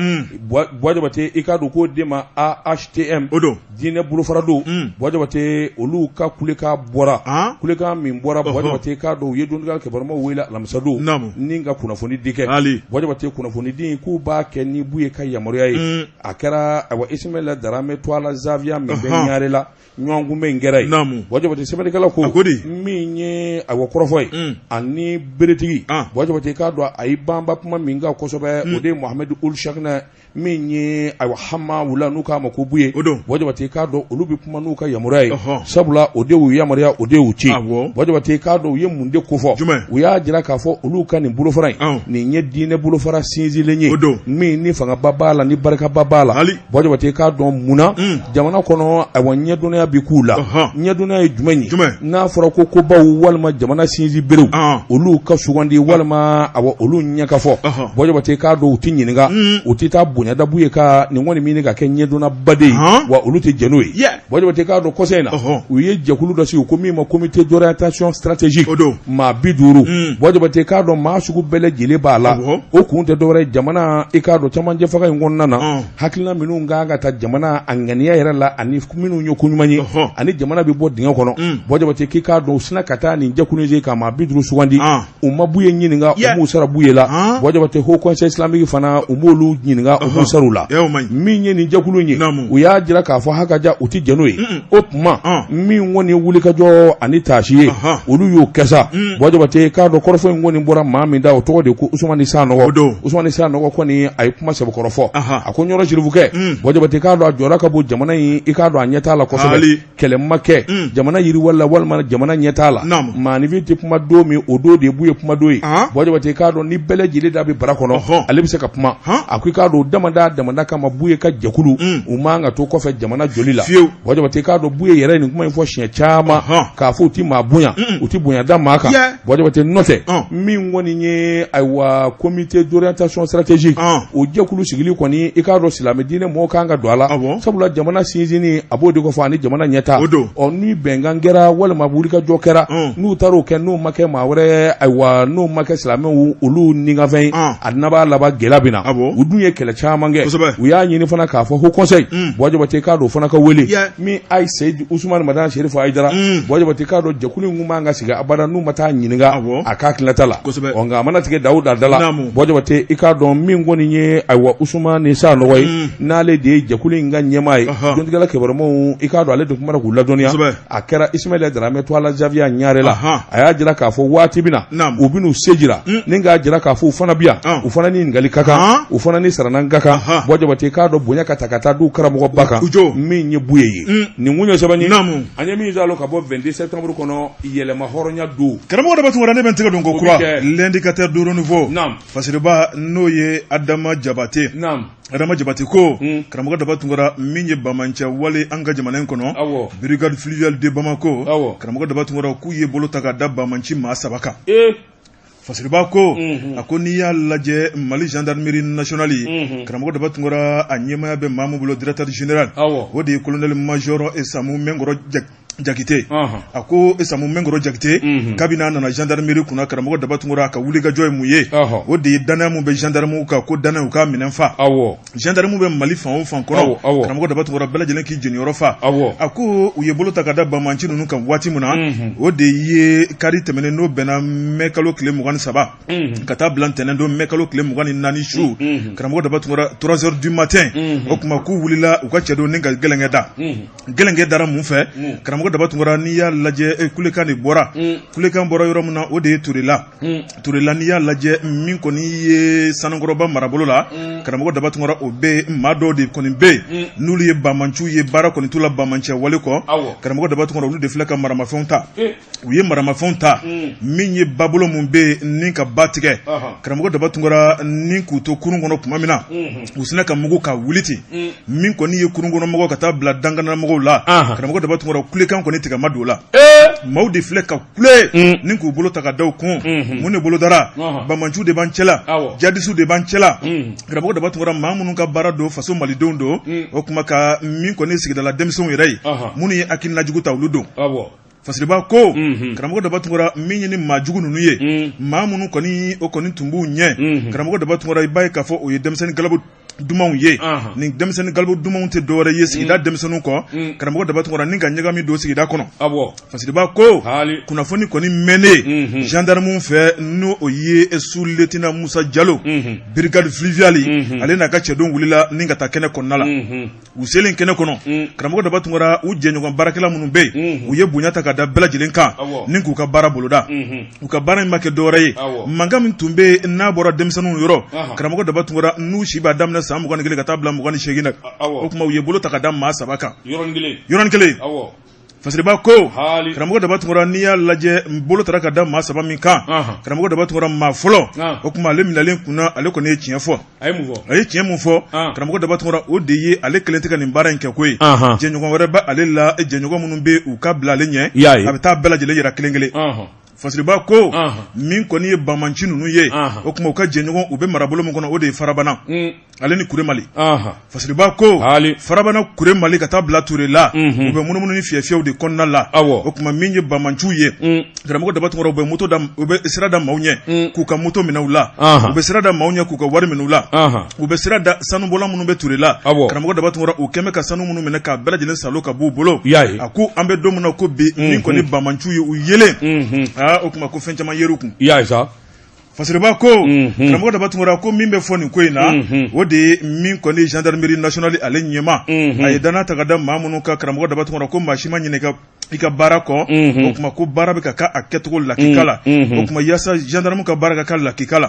Buwa Jabate, i k'a dɔn k'o de ma AHTM. O don. Diinɛ bolofara don. Buwa Jabate, olu ka kulekan bɔra, kulekan min bɔra, Buwa Jabate, k'a dɔn u ye dɔnnikɛla kibarumaw wele alamisa don ni ka kunnafoni di kɛ. Buwa Jabate, kunnafoni di k'u b'a kɛ ni Buye ka yamaruya ye. A kɛra, awa, Ismaila Darame tɔgɔla zawiya min bɛ Ɲarela, ɲɔgɔnkunbɛn in kɛra yen. Buwa Jabate, sɛbɛnnikɛla ko min ye, awa, kɔrɔfɔ ye ani beretigi, Buwa Jabate, k'a dɔn a ye banba kuma min kan kosɛbɛ, o de ye Mohamed Ould Cheickna min ye, ayiwa, Hamawula, n'u k'a ma ko Buye. O don. Buwa Jabate, k'a dɔn olu bɛ kuma n'u ka yamaruya ye, sabula o de y'u yamaruya, o de y'u ci. Buwa Jabate, k'a dɔn u ye mun de kofɔ? U y'a jira k'a fɔ olu ka nin bolofara in, nin ye diinɛ bolofara sinsinlen ye, o don, min ni fangaba b'a la, ni barikaba b'a la. Buwa Jabate, k'a dɔn munna jamana kɔnɔ, ayiwa, ɲɛdɔnniya bɛ k'u la. Ɲɛdɔnniya ye jumɛn ye? N'a fɔra ko kobaw walima jamana sinsin berew, olu ka sugandi walima, awa, olu ɲɛ ka fɔ, Buwa Jabate, k'a dɔn u tɛ ɲininka, u tɛ taa bonyada Buye ka nin kɔni min ka kɛ ɲɛdɔnnaba de ye, wa olu tɛ jɛn n'o ye. Buwa Jabate, k'a dɔn kɔsa in na, u ye jɛkulu dɔ sigi ko min ma comité d'orientation stratégique, maa 50. Buwa Jabate, k'a dɔn maa sugu bɛɛ lajɛlen b'a la. O kun tɛ dɔwɛrɛ ye, jamana, i k'a dɔn camancɛ fanga in kɔnɔna na, hakilina minnu kan ka ta jamana a ŋaniya yɛrɛ la, ani minnu ye ko ɲuman ye, ani jamana bɛ bɔ dingɛ kɔnɔ. Buwa Jabate, k'i k'a dɔn u sina ka taa nin jɛkulu in sigi ka maa 50 sugandi. U ma Buye ɲininka, u m'u sara Buye la. Buwa Jabate, Haut Conseil islamique fana, u m'olu ɲininka, u m'u sara u la. Min ye nin jɛkulu in ye, u y'a jira k'a fɔ hakaja u tɛ jɛn n'o ye. O tuma min kɔni ye wulikajɔ ani taasi ye, olu y'o kɛ sa. Buwa Jabate, k'a dɔn kɔrɔfɔ in kɔni bɔra maa min da, o tɔgɔ de ko Usumani Sanɔgɔ. Usumani Sanɔgɔ kɔni, a ye kuma sɛbɛkɔrɔ fɔ. A ko Ɲɔrɔ Sirifukɛ, Buwa Jabate, k'a dɔn a jɔyɔrɔ ka bon jamana in, i k'a dɔn a ɲɛtaa la kosɛbɛ. Kɛlɛ ma kɛ jamana yiriwa la walima jamana ɲɛtaa la. Maaninfin tɛ kuma don min, o don de ye Buye kuma don ye. Buwa Jabate, k'a dɔn ni bɛɛ lajɛlen da bɛ bara kɔnɔ, ale bɛ se ka kuma. A ko i k'a dɔn damada damada kama, Buye ka jɛkulu, u man ka to kɔfɛ jamana jɔli la. Buwa Jabate, k'a dɔn Buye yɛrɛ ye nin kuma in fɔ siɲɛ caman, k'a fɔ u tɛ maa bonya, u tɛ bonya da maa kan. Buwa Jabate, n'o tɛ min kɔni ye, ayiwa, comité d'orientation stratégique, o jɛkulu sigili kɔni, i k'a dɔn silamɛ diinɛ mɔgɔw karamɔgɔ kan ka don a la sabula jamana sinsinni a b'o de kofɔ ani jamana ɲɛtaa ɔ ni bɛnkan kɛra walima wulikajɔ kɛra n'u taara o kɛ n'o ma kɛ maa wɛrɛ ayiwa n'o ma kɛ silamɛw olu nikanfɛn ye a naba laban gɛlɛya bɛ na u dun ye kɛlɛ caman kɛ u y'a ɲini fana k'a fɔ haut conseil Buwa Jabate k'a dɔn fana ka wele min ayi Seyidi Usumani Madani Serifu Hayidara Buwa Jabate k'a dɔn jɛkulu in kun man ka sigi abada n'u ma taa ɲininka a ka hakilinata la ɔ nka a mana tigɛ Dawuda da la Buwa Jabate i k'a dɔn min kɔni ye ayiwa Usumani Sanɔgɔ ye n'ale de ye jɛkulu in ka ɲɛmaa ye dɔntigɛla kibarumaw i k'a dɔn ale de kumana k'u ladɔnniya a kɛra Ismaila Daramɛ tɔgɔ la zawiya Ɲare la a y'a jira k'a fɔ waati min na u bɛn'u se jira ni k'a jira k'a fɔ u fana bi yan u fana ni ɲininkali ka kan u fana ni saranan ka kan Buwa Jabate k'a dɔn bonya ka ta ka taa du karamɔgɔba kan min ye Buye ye nin kun ye sɛbɛn ye an ye min sɔrɔ ka bɔ 22 septembre kɔnɔ yɛrɛmahɔrɔnya don. Karamɔgɔ Daba Tunkara ne bɛ n tɛgɛ don ko kura l'indicateur du renouveau Fasiriba n'o ye Adama Jabate Adama Jabate ko karamɔgɔ Daba Tunkara min ye banbaanciya wale an ka jamana in kɔnɔ brigade fluviale de Bamako karamɔgɔ Daba Tunkara k'u ye bolo ta ka da banbaanci maa saba kan. Fasiriba ko a ko n'i y'a lajɛ Mali gendarmerie nationale karamɔgɔ Daba Tunkara a ɲɛmaaya bɛ maa min bolo directeur général o de ye colonel major Samu Mɛnkɔrɔ Jakite a ko Samu Mɛnkɔrɔ Jakite kabini a nana gendarmerie kunna karamɔgɔ Daba Tunkara a ka wulikajɔ ye mun ye o de ye danaya min bɛ gendarmew kan ko danaya u k'a minɛn fa gendarmew bɛ Mali fan o fan kɔnɔ karamɔgɔ Daba Tunkara bɛɛ lajɛlen k'i jeniyɔrɔ fa a ko u ye bolo ta ka da banbaanci ninnu kan waati min na o de ye kari tɛmɛnen n'o bɛnna mɛ kalo tile 23 ka taa bila ntɛnɛn don mɛ kalo tile 24 su karamɔgɔ Daba Tunkara 3 heures du matin o tuma k'u wulila u ka cɛdenw ni ka gɛlɛnkɛ da gɛlɛnkɛ dara mun fɛ karamɔgɔ Daba Tunkara n'i y'a lajɛ kulekan de bɔra kulekan bɔra yɔrɔ min na o de ye Turela Turela n'i y'a lajɛ min kɔni ye Sanankɔrɔba marabolo la karamɔgɔ Daba Tunkara o bɛ maa dɔw de kɔni bɛ yen n'olu ye banbaanciw ye baara kɔni t'u la banbaanciya wale kɔ karamɔgɔ Daba Tunkara olu de filɛ ka maramafɛnw ta u ye maramafɛnw ta min ye babolo min bɛ yen ni ka ba tigɛ karamɔgɔ Daba Tunkara ni k'u to kurun kɔnɔ tuma min na u sinna ka mugu ka wuli ten min kɔni ye kurun kɔnɔ mɔgɔw ka taa bila dankanamɔgɔw la karamɔgɔ Daba Tunkara kulekan kɔni tigɛ ma don o la maaw de filɛ ka kule ni k'u bolo ta ka da u kun mun de bolo dara banbaanciw de b'an cɛla jadisiw de b'an cɛla karamɔgɔ Daba Tunkara maa minnu ka baara don faso malidenw don o tuma ka min kɔni sigidala denmisɛnw yɛrɛ ye minnu ye hakilina jugu ta olu don Fasiriba ko karamɔgɔ Daba Tunkara min ye ni maa jugu ninnu ye maa minnu kɔni o kɔni tun b'u ɲɛ karamɔgɔ Daba Tunkara i b'a ye k'a fɔ o ye denmisɛnnin galabu dumanw ye nin denmisɛnnin galabu dumanw tɛ dɔwɛrɛ ye sigida denmisɛnninw kɔ karamɔgɔ Daba Tunkara ni ka ɲagami don sigida kɔnɔ Fasiriba ko kunnafoni kɔni mɛnnen gendarmew fɛ n'o o ye sous-lieutenant Musa Jalo brigade fluviale ale n'a ka cɛdenw wulila ni ka taa kɛnɛ kɔnɔna la u selen kɛnɛ kɔnɔ karamɔgɔ Daba Tunkara u jɛɲɔgɔn baarakɛla minnu bɛ yen u ye bonya ta ka da bɛɛ lajɛlen kan ni k'u ka baara boloda u ka baara in ma kɛ dɔwɛrɛ ye mankan min tun bɛ yen n'a bɔra denmisɛnninw yɔrɔ karamɔgɔ Daba Tunkara n'u si b'a daminɛ san 21 ka taa bila 28 na o tuma u ye bolo ta ka da maa saba kan yɔrɔnin kelen Fasiriba ko karamɔgɔ Daba Tunkara n'i y'a lajɛ bolo taara ka da maa saba min kan karamɔgɔ Daba Tunkara maa fɔlɔ o tuma ale minɛlen kunna ale kɔni ye tiɲɛ fɔ a ye tiɲɛ mun fɔ karamɔgɔ Daba Tunkara o de ye ale kelen tɛ ka nin baara in kɛ koyi jɛɲɔgɔn wɛrɛ bɛ ale la jɛɲɔgɔn minnu bɛ u ka bila ale ɲɛ a bɛ taa bɛɛ lajɛlen yira kelen kelen Fasiriba ko min kɔni ye banbaanci ninnu ye o tuma u ka jɛɲɔgɔn u bɛ marabolo min kɔnɔ o de ye Farabana ale ni Kuremali Fasiriba ko Farabana Kuremali ka taa bila Turela u bɛ munumunu ni fiyɛfiyɛw de kɔnɔna la o tuma min ye banbaanciw ye karamɔgɔ Daba Tunkara u bɛ moto u bɛ sira da maaw ɲɛ k'u ka moto minɛ u la u bɛ sira da maaw ɲɛ k'u ka wari minɛ u la u bɛ sira da sanubɔla minnu bɛ Turela karamɔgɔ Daba Tunkara u kɛmɛ ka sanu minnu minɛ k'a bɛɛ lajɛlen salo ka b'u bolo a ko an bɛ don min na ko bi min kɔni banbaanciw ye u yelen aa o tuma ko fɛn caman yer'u kun Fasiriba ko karamɔgɔ Daba Tunkara ko min bɛ fɔ nin ko in na o de ye min kɔni gendarmerie nationale ale ɲɛmaa a ye danaya ta ka da maa minnu kan karamɔgɔ Daba Tunkara ko maa si ma ɲinɛ i ka baara kɔ o tuma ko baara bɛ ka kɛ a kɛcogo lakika la o tuma yaasa gendarme ka baara ka kɛ lakika la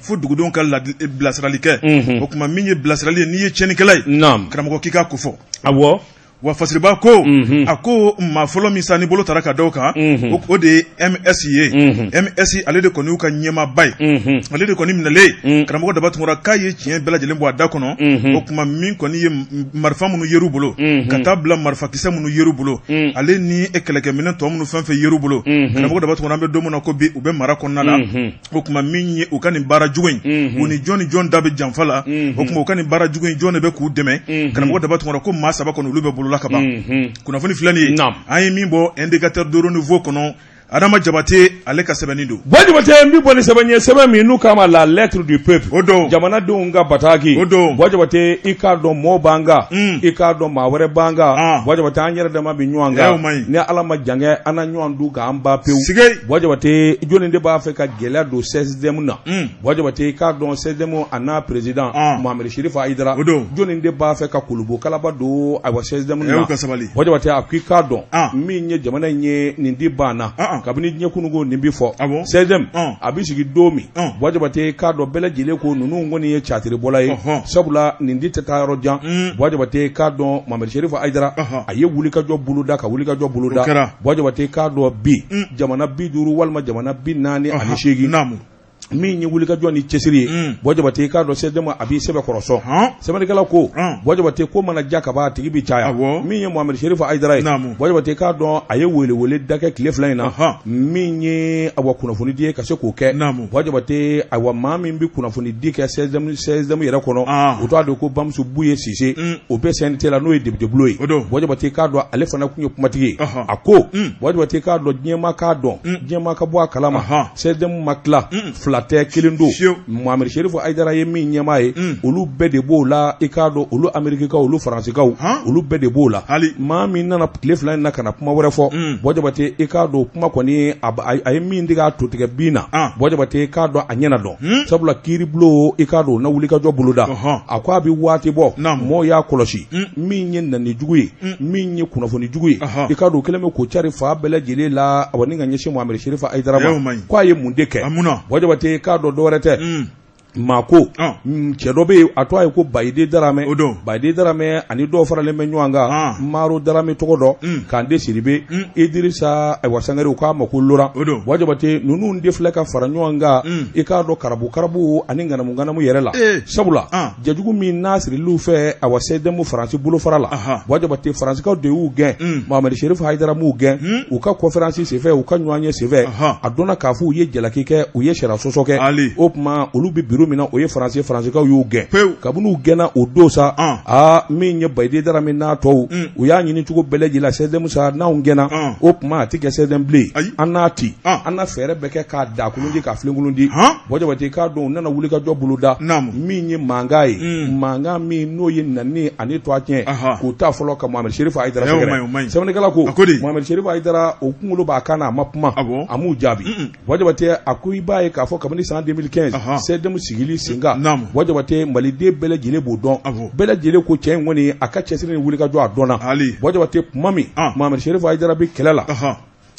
fo dugudenw ka bilasirali kɛ o tuma min ye bilasirali ye n'i ye tiɲɛnikɛla ye karamɔgɔ k'i k'a ko fɔ. Wa Fasiriba ko a ko maa fɔlɔ min sa ni bolo taara ka da o kan, o de ye MS ye, MS ale de kɔni y'u ka ɲɛmaaba ye, ale de kɔni minɛlen karamɔgɔ Daba Tunkara k'a ye tiɲɛ bɛɛ lajɛlen bɔ a da kɔnɔ. O tuma min kɔni ye marifa minnu yer'u bolo, ka taa bila marifakisɛ minnu yer'u bolo, ale ni kɛlɛkɛminɛn tɔ minnu fɛn fɛn yer'u bolo, karamɔgɔ Daba Tunkara, an bɛ don min na ko bi, u bɛ mara kɔnɔna la. O tuma min ye u ka nin baara jugu in, u ni jɔn ni jɔn da bɛ janfa la? O tuma u ka nin baara jugu in, jɔn de bɛ k'u dɛmɛ? Karamɔgɔ Daba Tunkara ko maa saba kɔni, olu bɛ bolola ka ban. Kunnafoni filɛ nin ye, an ye min bɔ Indicateur du Renouveau kɔnɔ, Adama Jabate ale ka sɛbɛnni don. Buwa Jabate, n bɛ bɔ ni sɛbɛn ye, sɛbɛn min n'u k'a ma La Lettre du peuple. O don. Jamanadenw ka bataki. O don. Buwa Jabate, i k'a dɔn mɔɔw b'an kan, i k'a dɔn maa wɛrɛ b'an kan. Buwa Jabate, an yɛrɛ dama bɛ ɲɔgɔn kan. Ni Ala ma jan kɛ, an na ɲɔgɔn dun k'an ban pewu. Buwa Jabate, jɔnni de b'a fɛ ka gɛlɛya don CSDM na? Buwa Jabate, i k'a dɔn CSDM a n'a président Mohamed Chérif Haïdara, jɔnni de b'a fɛ ka kolobo kalaba don ayiwa CSDM na? Buwa Jabate, a ko i k'a dɔn min ye jamana in ye, nin di banna kabini diɲɛ kununko nin bɛ fɔ. CSDM a bɛ sigi don min, Buwa Jabate, i k'a dɔn bɛɛ lajɛlen ko ninnu kɔni ye catiribɔla ye, sabula nin di tɛ taa yɔrɔ jan. Buwa Jabate, i k'a dɔn Mohamed Chérif Haïdara, a ye wulikajɔ boloda ka wulikajɔ boloda. Buwa Jabate, i k'a dɔn bi jamana 50 walima jamana 48 min ye wulikajɔ ni cɛsiri ye, Buwa Jabate, i k'a dɔn CSDM a b'i sɛbɛkɔrɔ sɔn. Sɛbɛnnikɛla ko, Buwa Jabate, ko mana ja ka ban, a tigi bɛ caya. Min ye Mohamed Chérif Haïdara ye, Buwa Jabate, i k'a dɔn a ye welewele da kɛ tile 2 in na, min ye awa kunnafoni di ye ka se k'o kɛ. Buwa Jabate, ayiwa, maa min bɛ kunnafoni di kɛ CSDM yɛrɛ kɔnɔ, u t'a dɔn ko Bamusu Buye Sise, o bɛ CNT la, n'o ye député bulon ye. Buwa Jabate, i k'a dɔn ale fana tun ye kumatigi ye. A ko, Buwa Jabate, i k'a dɔn diɲɛmaa k'a dɔn, diɲɛmaa ka bɔ a kalama, CSDM ma tila, fila tɛ, kelen don. Mohamed Chérif Haïdara ye min ɲɛmaa ye, olu bɛɛ de b'o la. I k'a dɔn olu Amerikikaw, olu Faransikaw, olu bɛɛ de b'o la. Maa min nana tile 2 in na ka na kuma wɛrɛ fɔ, Buwa Jabate, i k'a dɔn kuma kɔni a ye min tigɛ a to tigɛ bin na, Buwa Jabate, i k'a dɔn a ɲɛna dɔn, sabula kiiribulon, i k'a dɔn o na wulikajɔ boloda. A ko a bɛ waati bɔ, mɔɔw y'a kɔlɔsi, min ye nani jugu ye, min ye kunnafoni jugu ye, i k'a dɔn o kɛlen bɛ k'o cari fan bɛɛ lajɛlen la, awa, ni ka ɲɛsin Mohamed Chérif Haïdara ma, ko a ye mun de kɛ? Buwa Jabate, i k'a dɔn dɔwɛrɛ tɛ, maa ko cɛ dɔ bɛ yen, a tɔgɔ ye ko Bayide Daramɛ. Bayide Daramɛ ani dɔw faralen bɛ ɲɔgɔn kan, Maro Daramɛ tɔgɔ dɔ, Kande Sidibe, Idirisa, ayiwa, Sangare, u k'a ma ko Lora. Buwa Jabate, ninnu de filɛ ka fara ɲɔgɔn kan, i k'a dɔn karabu karabu ani ŋanamu ŋanamu yɛrɛ la, sabula jɛjugu min n'a siril'u fɛ, awa, CSDM Faransi bolofara la, Buwa Jabate, Faransikaw de y'u gɛn. Mohamed Chérif Haïdara m'u gɛn. U ka conférence senfɛ, u ka ɲɔgɔnye senfɛ, a dɔnna k'a fɔ u ye jalaki kɛ, u ye sariya sɔsɔ kɛ. O tuma olu bɛ bureau min na, o ye Faransi, Faransikaw y'u gɛn. Kabini u gɛnna o don sa, aa, min ye Bayide Daramɛ n'a tɔw, u y'a ɲini cogo bɛɛ lajɛlen la, CSDM sa, n'anw gɛnna, o tuma a tɛ kɛ CSDM bilen, an n'a ci, an na fɛɛrɛ bɛɛ kɛ k'a dakolon di, k'a filenkolon di. Buwa Jabate, i k'a dɔn u nana wulikajɔ boloda min ye mankan ye, mankan min n'o ye nani ani tɔgɔ tiɲɛ, k'o ta fɔlɔ ka Mohamed Chérif Haïdara sɛgɛrɛ. Sɛbɛnnikɛla ko Mohamed Chérif Haïdara, o kunkolo b'a kan na, a ma kuma, a m'u jaabi. Buwa Jabate, a ko i b'a ye k'a fɔ kabini san 2015 CSDM sigili sen kan, Buwa Jabate, maliden bɛɛ lajɛlen b'o dɔn, bɛɛ lajɛlen ko cɛ in kɔni, a ka cɛsiri ni wulikajɔ, a dɔnna. Buwa Jabate, tuma min Mohamed Chérif Haïdara bɛ kɛlɛ la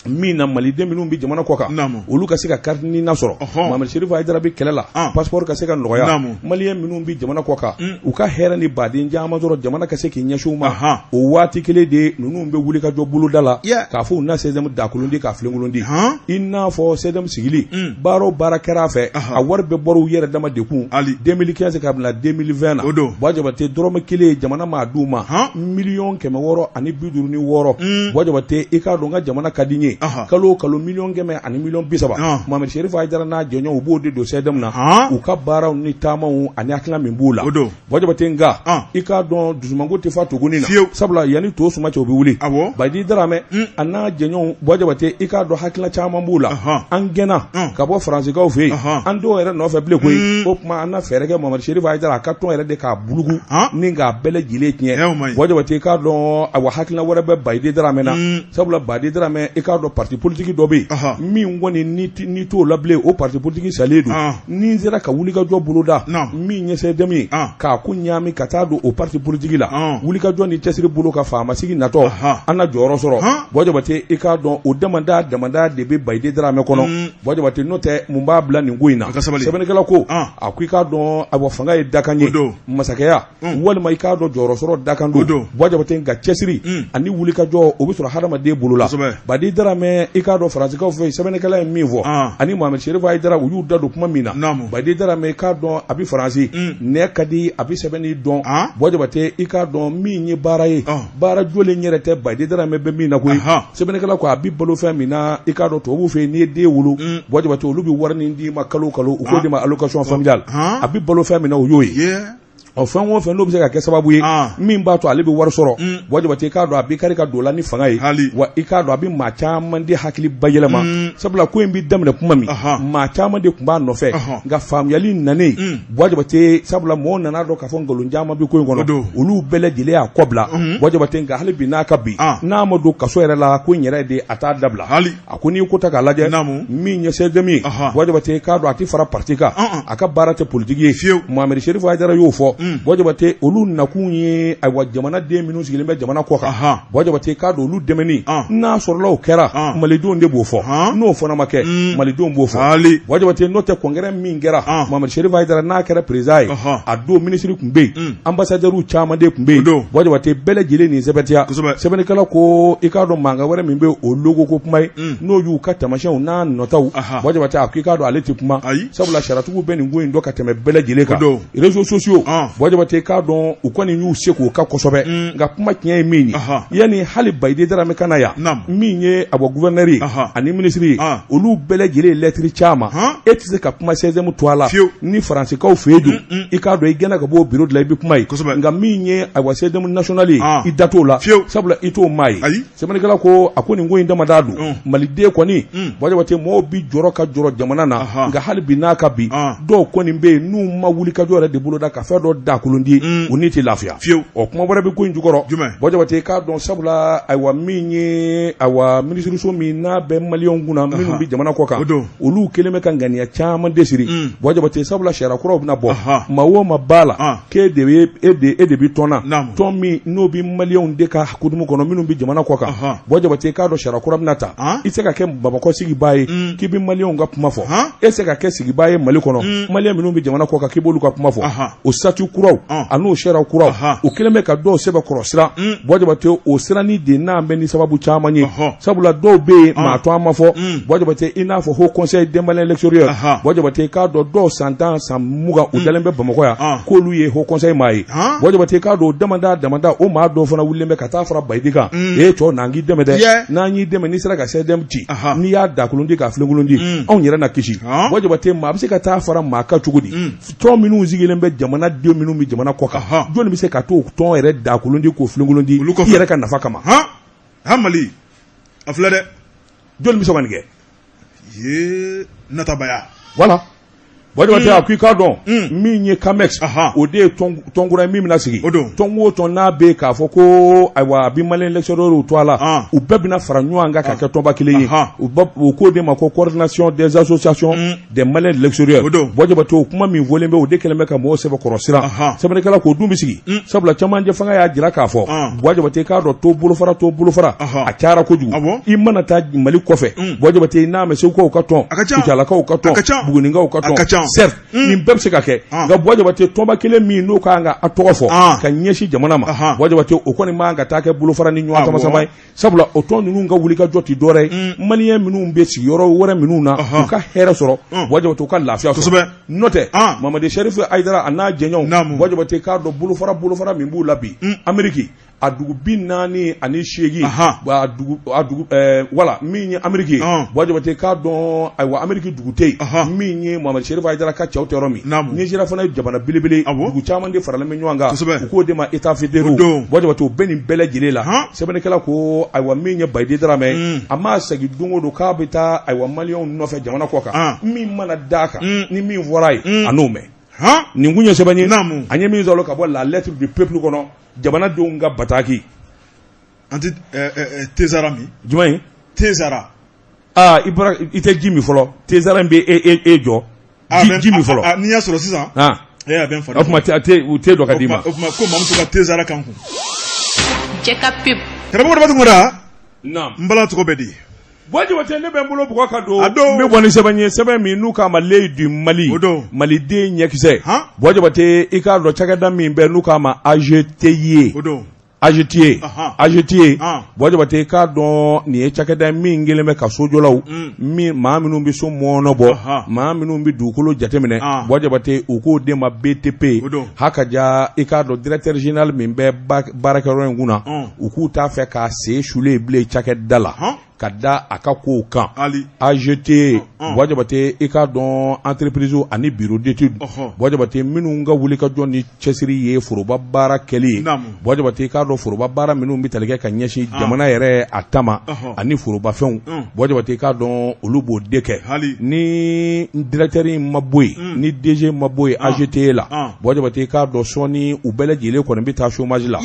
min na maliden minnu bɛ jamana kɔ kan, olu ka se ka carte NINA sɔrɔ, Mohamed Chérif Haïdara bɛ kɛlɛ la passeport ka se ka nɔgɔya maliyɛn minnu bɛ jamana kɔ kan, u ka hɛrɛ ni baden caman sɔrɔ, jamana ka se k'i ɲɛsin u ma. O waati kelen de ninnu bɛ wulikajɔ boloda la k'a fɔ u na CSDM dakolon di, k'a filenkolon di. I n'a fɔ CSDM sigili, baara o baara kɛra a fɛ, a wari bɛɛ bɔra u yɛrɛ dama de kun 2015 ka bila 2020 na. Buwa Jabate, dɔrɔmɛ kelen jamana m'a d'u ma, 656 600 000. Buwa Jabate, i k'a dɔn n ka jamana ka di n ye, kalo o kalo 100 000 ani 30 000, Mohamed Chérif Haïdara n'a jɛɲɔgɔnw, u b'o de don CSDM na, u ka baaraw ni taamaw ani hakilina min b'u la. Buwa Jabate, nka i k'a dɔn dusumango tɛ fa togoni na, sabula yanni to suma cɛ, u bɛ wuli. Bayidi Daramɛ a n'a jɛɲɔgɔnw, Buwa Jabate, i k'a dɔn hakilina caman b'u la. An gɛnna ka bɔ Faransikaw fɛ yen, an t'o yɛrɛ nɔfɛ bilen koyi. O tuma an na fɛɛrɛ kɛ Mohamed Chérif Haïdara a ka tɔn yɛrɛ de k'a bulugu ni k'a bɛɛ lajɛlen tiɲɛ. Buwa Jabate, i k'a dɔn awa hakilina wɛrɛ bɛ Bayidi Daramɛ na, sabula Bayidi Daramɛ, i k'a dɔn parti politique dɔ bɛ yen min kɔni n'i t'o la bilen, o parti politique salen don. Ni n sera ka wulikajɔ boloda min ye CSDM ye, k'a ko ɲaami ka taa don o parti politique la, wulikajɔ ni cɛsiri bolo ka faamasigi natɔ, an na jɔyɔrɔ sɔrɔ. Buwa Jabate, i k'a dɔn o damada damada de bɛ Bayidi Daramɛ kɔnɔ. Buwa Jabate, n'o tɛ mun b'a bila nin ko in na? Sɛbɛnnikɛla ko a ko i k'a dɔn, awa, fanga ye dakan ye, masakɛya walima i k'a dɔn jɔyɔrɔ sɔrɔ dakan don. Buwa Jabate, nka cɛsiri ani wulikajɔ, o bɛ sɔrɔ hadamaden bolo la. Bayidi Daramɛ, i k'a dɔn Faransikaw fɛ yen, sɛbɛnnikɛla ye min fɔ ani Mohamed Cherif Haidara, u y'u da don kuma min na. Bayidi Daramɛ, i k'a dɔn a bɛ Faransi, nɛ ka di, a bɛ sɛbɛnni dɔn. Buwa Jabate, i k'a dɔn min ye baara ye, baara jɔlen yɛrɛ tɛ Bayidi Daramɛ bɛ min na koyi. Sɛbɛnnikɛla ko a bɛ balo fɛn min na, i k'a dɔn tubabuw fɛ yen, n'i ye den wolo, Buwa Jabate, olu bɛ wari nin d'i ma kalo kalo, u k'o de ma allocation familiale. A bɛ balo fɛn min na, o y'o ye. Ɔ, fɛn o fɛn n'o bɛ se ka kɛ sababu ye min b'a to ale bɛ wari sɔrɔ, Buwa Jabate, i k'a dɔn a bɛ kari ka don la ni fanga ye. Wa i k'a dɔn a bɛ maa caman de hakili bayɛlɛma, sabula ko in bɛ daminɛ kuma min, maa caman de tun b'a nɔfɛ, nka faamuyali nanen, Buwa Jabate, sabula mɔgɔw nana dɔn k'a fɔ nkalon caman bɛ ko in kɔnɔ, olu bɛɛ lajɛlen y'a kɔ bila. Buwa Jabate, nka hali bi n'a ka bi n'a ma don kaso yɛrɛ la, ko in yɛrɛ de a t'a dabila. A ko n'i ko ta k'a lajɛ, min ye CSDM ye, Buwa Jabate, i k'a dɔn a tɛ fara parti kan, a ka baara tɛ politiki ye. Mohamed Cherif Haidara y'o fɔ. Buwa Jabate, olu nakun ye, ayiwa, jamanaden minnu sigilen bɛ jamana kɔ kan, Buwa Jabate, i k'a dɔn olu dɛmɛni, n'a sɔrɔla o kɛra, malidenw de b'o fɔ. N'o fana ma kɛ, malidenw b'o fɔ. Buwa Jabate, n'o tɛ congrès min kɛra, Mohamed Cherif Haidara n'a kɛra président ye, a don minisiri tun bɛ yen, ambassadeur caman de tun bɛ yen. Buwa Jabate, bɛɛ lajɛlen nin sɛbɛntiya. Sɛbɛnnikɛla ko i k'a dɔn mankan wɛrɛ min bɛ o logo ko kuma ye, n'o y'u ka tamasiyɛnw n'a nɔtaw. Buwa Jabate, a ko i k'a dɔn ale tɛ kuma, sabula sariyatigiw bɛ nin ko in dɔn ka tɛmɛ bɛɛ lajɛlen kan. Réseaux sociaux, Buwa Jabate, i k'a dɔn u kɔni y'u se k'o kan kosɛbɛ, nka kuma tiɲɛ ye min ye, yanni hali Bayidi Daramɛ ka na yan, min ye a bɔ gouverneur ye ani minisiri ye, olu bɛɛ lajɛlen ye lɛtiri caman. E tɛ se ka kuma CSDM tɔgɔ la ni Faransikaw fɛ yen dun, i k'a dɔn i gɛnna ka bɔ bureau de la, i bɛ kuma ye, nka min ye ayiwa CSDM national ye, i da t'o la, sabula i t'o maa ye. Sɛbɛnnikɛla ko a ko nin ko in damada don. Maliden kɔni, Buwa Jabate, mɔgɔw bi jɔrɔ ka jɔrɔ jamana na, nka hali bi n'a ka bi, dɔw kɔni bɛ yen n'u ma wulikajɔ yɛrɛ de boloda ka fɛn dɔ dakolondi, u ni tɛ lafiya. Ɔ, kuma wɛrɛ bɛ ko in jukɔrɔ, Buwa Jabate, i k'a dɔn sabula ayiwa min ye ayiwa minisiriso min n'a bɛ maliyɛnw kunna minnu bɛ jamana kɔ kan, olu kɛlen bɛ ka ŋaniya caman de siri. Buwa Jabate, sabula sariya kuraw bɛna bɔ, maa o maa b'a la k'e de bɛ e de e de bɛ tɔn na, tɔn min n'o bɛ maliyɛnw de ka kutumu kɔnɔ minnu bɛ jamana kɔ kan. Buwa Jabate, i k'a dɔn sariya kura bɛna ta, i tɛ se ka kɛ Bamakɔ sigibaa ye k'i bɛ maliyɛnw ka kuma fɔ, e tɛ se ka kɛ sigibaa ye Mali kɔnɔ, maliyɛn minnu bɛ jamana kɔ kan k'i b'olu ka kuma fɔ. O statut kuraw an'o sariya kuraw, o kɛlen bɛ ka dɔw sɛbɛkɔrɔ siran. Buwa Jabate, o siranni de n'a bɛ ni sababu caman ye, sabula dɔw bɛ yen maa tɔgɔ ma fɔ. Buwa Jabate, i n'a fɔ Haut Conseil des Maliens de l'extérieur, Buwa Jabate, i k'a dɔn dɔw san 10 san 20 u dalen bɛ Bamakɔ yan k'olu ye Haut Conseil maa ye. Buwa Jabate, i k'a dɔn o damada damada, o maa dɔw fana wulilen bɛ ka taa fara Bayidi kan. E cɛw, n'an k'i dɛmɛ dɛ, n'an y'i dɛmɛ, n'i sera ka CSDM ci, n'i y'a dakolondi k'a filenkolondi, anw yɛrɛ na kisi. Buwa Jabate, maa bɛ se ka taa fara maa kan cogo di? Tɔn minnu sigilen bɛ jamanaden minnu bɛ jamana kɔ kan, jɔnni bɛ se ka t'o tɔn yɛrɛ dakolondi k'o filenkolondi i yɛrɛ ka nafa kama? Han, Mali a filɛ dɛ. Jɔnni bɛ se ka nin kɛ? Ye natabaya. Voilà. Buwa Jabate, a ko i k'a dɔn min ye CAMEX, o de ye tɔn kura ye min bɛna sigi. Tɔn o tɔn n'a bɛ k'a fɔ ko ayiwa a bɛ Malien l'extérieur tɔgɔ la, u bɛɛ bɛna fara ɲɔgɔn kan ka kɛ tɔnba kelen ye. U k'o de ma ko coordination des associations des Maliens de l'extérieur. Buwa Jabate, o kuma min fɔlen bɛ, o de kɛlen bɛ ka mɔgɔw sɛbɛkɔrɔ siran. Sɛbɛnnikɛla k'o dun bɛ sigi, sabula camancɛ fanga y'a jira k'a fɔ, Buwa Jabate, k'a dɔn to bolofara to bolofara a cayara kojugu. I mana taa Mali kɔfɛ, Buwa Jabate, n'a mɛn Segukaw ka tɔn, Kucalakaw ka tɔn, Bugunikaw ka tɔn, certes nin bɛɛ bɛ se ka kɛ, nka Buwa Jabate, tɔnba kelen min n'o ka kan ka a tɔgɔ fɔ ka ɲɛsin jamana ma, Buwa Jabate, o kɔni man ka taa kɛ bolofara ni ɲɔgɔn sama sama ye, sabula o tɔn ninnu ka wulikajɔ tɛ dɔwɛrɛ ye, maliyɛn minnu bɛ sigiyɔrɔ wɛrɛ minnu na, u ka hɛrɛ sɔrɔ, Buwa Jabate, u ka lafiya sɔrɔ. N'o tɛ, Mamadi Sɛrifu Hayidara a n'a jɛɲɔgɔnw, Buwa Jabate, k'a dɔn bolofara bolofara min b'u la bi Ameriki, a dugu 48, wala min ye Ameriki ye, Buwa Jabate, k'a dɔn ayiwa Ameriki dugu tɛ yen min ye Mamadi Sɛrifu Hayidara ka cɛw tɛ yɔrɔ min. Nizeriya fana ye jamana belebele, dugu caman de faralen bɛ ɲɔgɔn kan, u k'o de ma État fédéraux. Buwa Jabate, o bɛ nin bɛɛ lajɛlen la. Sɛbɛnnikɛla ko ayiwa min ye Bayidi Daramɛ, a m'a segin don o don k'a bɛ taa ayiwa maliyɛnw nɔfɛ jamana kɔ kan, min mana d'a kan ni min fɔra a ye, a n'o mɛn. Nin kun ye sɛbɛn ye an ye min sɔrɔ ka bɔ La Lettre du Peuple kɔnɔ, jamanadenw ka bataki. An tɛ tezara min. Jumɛn ye? Tezara aa i bɔra i tɛ ji min fɔlɔ tezara in bɛ e e jɔ ji min fɔlɔ n'i y'a sɔrɔ sisan a bɛ n fa o tuma u te dɔ ka d'i ma o tuma ko mamuso ka tezara kan kun Jɛ ka pub karamɔgɔ Daba Tunkara n bala tɔgɔ bɛ di Buwa Jabate ne bɛ n bolo bugɔ ka don n bɛ bɔ ni sɛbɛn ye sɛbɛn min n'u k'a ma L'Oeil du Mali maliden ɲɛkisɛ Buwa Jabate i k'a dɔn cakɛda min bɛ n'u k'a ma AGTIE AGTIE AGTIE Buwa Jabate i k'a dɔn nin ye cakɛda min kɛlen bɛ ka sojɔlaw min maa minnu bɛ so mɔɔnɔ bɔ maa minnu bɛ dugukolo jateminɛ Buwa Jabate u k'o de ma BTP ha ka ja i k'a dɔn directeur général min bɛ baarakɛyɔrɔ in kunna u k'u t'a fɛ k'a sen sulen bilen cakɛda la ka da a ka kow kan AGTIE Buwa Jabate i k'a dɔn entreprise ani bureau d'étude Buwa Jabate minnu ka wulikajɔ ni cɛsiri ye foroba baara kɛli ye Buwa Jabate i k'a dɔn foroba baara minnu bɛ tali kɛ ka ɲɛsin jamana yɛrɛ a ta ma ani forobafɛnw Buwa Jabate i k'a dɔn olu b'o de kɛ ni directeur in ma bɔ yen ni DG ma bɔ yen AGTIE la Buwa Jabate i k'a dɔn sɔɔni u bɛɛ lajɛlen kɔni bɛ taa chômage la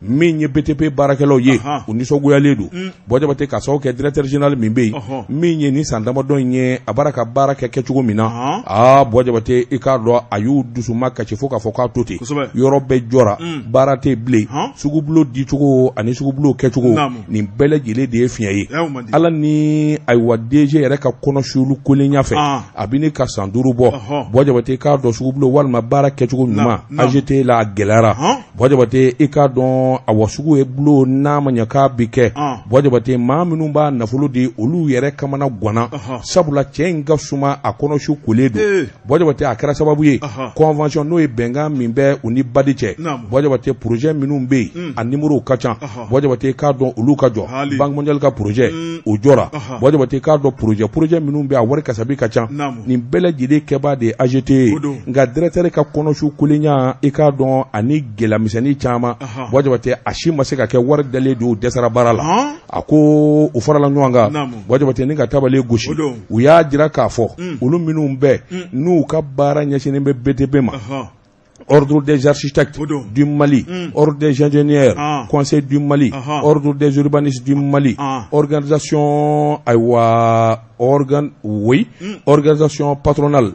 min ye BTP baarakɛlaw ye u nisɔngoyalen don Buwa Jabate ka sababu kɛ directeur général min bɛ yen min ye nin san damadɔ in ye a bɔra ka baara kɛ kɛcogo min na aa Buwa Jabate i k'a dɔn a y'u dusu makasi fo k'a fɔ k'a to ten yɔrɔ bɛɛ jɔra baara tɛ bilen sugubulon dicogo ani sugubulon kɛcogo nin bɛɛ lajɛlen de ye fiɲɛ ye ala ni ayiwa DG yɛrɛ ka kɔnɔsuli kolenya fɛ a bɛ ka san 5 bɔ Buwa Jabate i k'a dɔn sugubulon walima baara kɛcogo ɲuman AGTIE la a gɛlɛyara Buwa Jabate i k'a dɔn awa sugu ye bulon n'a ma ɲɛ k'a bi kɛ Buwa Jabate maa minnu b'a nafolo di olu yɛrɛ kamana ganna sabula cɛ in ka suma a kɔnɔsu kolen don Buwa Jabate a kɛra sababu ye convention n'o ye bɛnkan min bɛ u ni BAD cɛ Buwa Jabate projet minnu bɛ yen a numéro ka ca Buwa Jabate i k'a dɔn olu ka jɔ Banque mondiale ka projet o jɔra Buwa Jabate i k'a dɔn projet minnu bɛ a wari kasabi ka ca nin bɛɛ lajɛlen kɛbaa de ye AGTIE ye nka directeur ka kɔnɔsu kolenya i k'a dɔn ani gɛlɛyamisɛnnin caman Buwa Jabate a si ma se ka kɛ wari dalen don u dɛsɛra baara la a ko u farala ɲɔgɔn kan Buwa Jabate ni ka tabale gosi u y'a jira k'a fɔ olu minnu bɛ n'u ka baara ɲɛsinnen bɛ BTP ma Ordre des architectes du Mali, Ordre des ingénieurs, Conseil du Mali, Ordre des urbanistes du Mali, organisation ayiwa organe oui, organisation patronale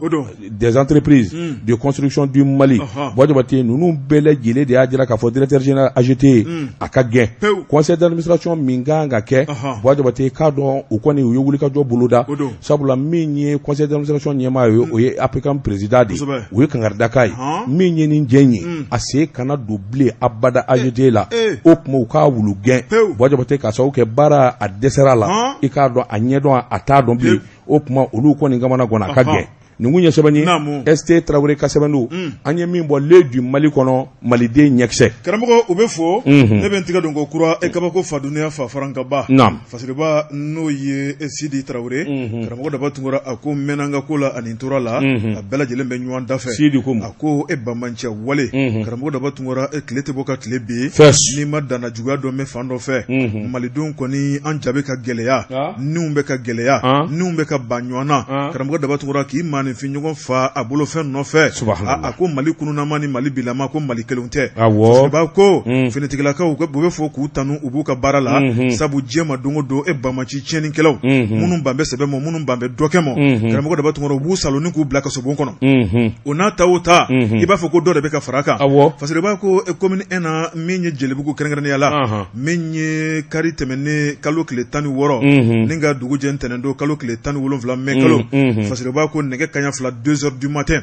des entreprises de construction du Mali, Buwa Jabate ninnu bɛɛ lajɛlen de y'a jira k'a fɔ directeur général AGTIE a ka gɛn conseil d'administration min kan ka kɛ Buwa Jabate k'a dɔn u kɔni u ye wulikajɔ boloda sabula min ye conseil d'administration ɲɛmaa ye o ye APCAM président de ye u ye kangarida k'a ye min ye nin jɛ ye a sen kana don bilen abada AGTIE la o tuma u k'a wulu gɛn Buwa Jabate k'a sababu kɛ baara a dɛsɛra la i k'a dɔn a ɲɛdɔn a t'a dɔn bilen o tuma olu kɔni kamana ganna a ka gɛn nin kun ye sɛbɛn ye ST Tarawele ka sɛbɛn don an ye min bɔ L'Oeil du Mali kɔnɔ maliden ɲɛkisɛ karamɔgɔ u bɛ fo ne bɛ n tigɛ don ko kura e kabako fa dunya fa farankaba Fasiriba n'o ye Sidi Tarawele karamɔgɔ Daba Tunkara a ko n mɛnna n ka ko la ani tora la a bɛɛ lajɛlen bɛ ɲɔgɔn da fɛ Sidi ko a ko e banbaanciya wale karamɔgɔ Daba Tunkara e tile tɛ bɔ ka tile bin n'i ma danna juguya dɔ mɛn fan dɔ fɛ malidenw kɔni an ja bɛ ka gɛlɛya niw bɛ ka gɛlɛya niw bɛ ka ban ɲɔgɔn na karamɔgɔ Daba Tunkara k'i maaninfin ɲɔgɔn fa a bolofɛn nɔfɛ a ko Mali kununnama ni Mali bilama ko Mali kelenw tɛ Fasiriba ko finitigilakaw u bɛ fo k'u tanu u b'u ka baara la sabu diɲɛ ma don o don e banbaanci tiɲɛnikɛlaw minnu ban bɛ sɛbɛ ma minnu ban bɛ dɔ kɛ ma karamɔgɔ Daba Tunkara u b'u salon ni k'u bila kasobon kɔnɔ o n'a ta o ta i b'a fɔ ko dɔ de bɛ ka fara a kan Fasiriba ko commune 1 na min ye Jelibugu kɛrɛnkɛrɛnnenya la min ye kari tɛmɛnen kalo tile 16 ni ka dugu jɛ ntɛnɛn don kalo tile 17 mai kalo Fasiriba ko nɛgɛ kanɲɛ 2 2 heures du matin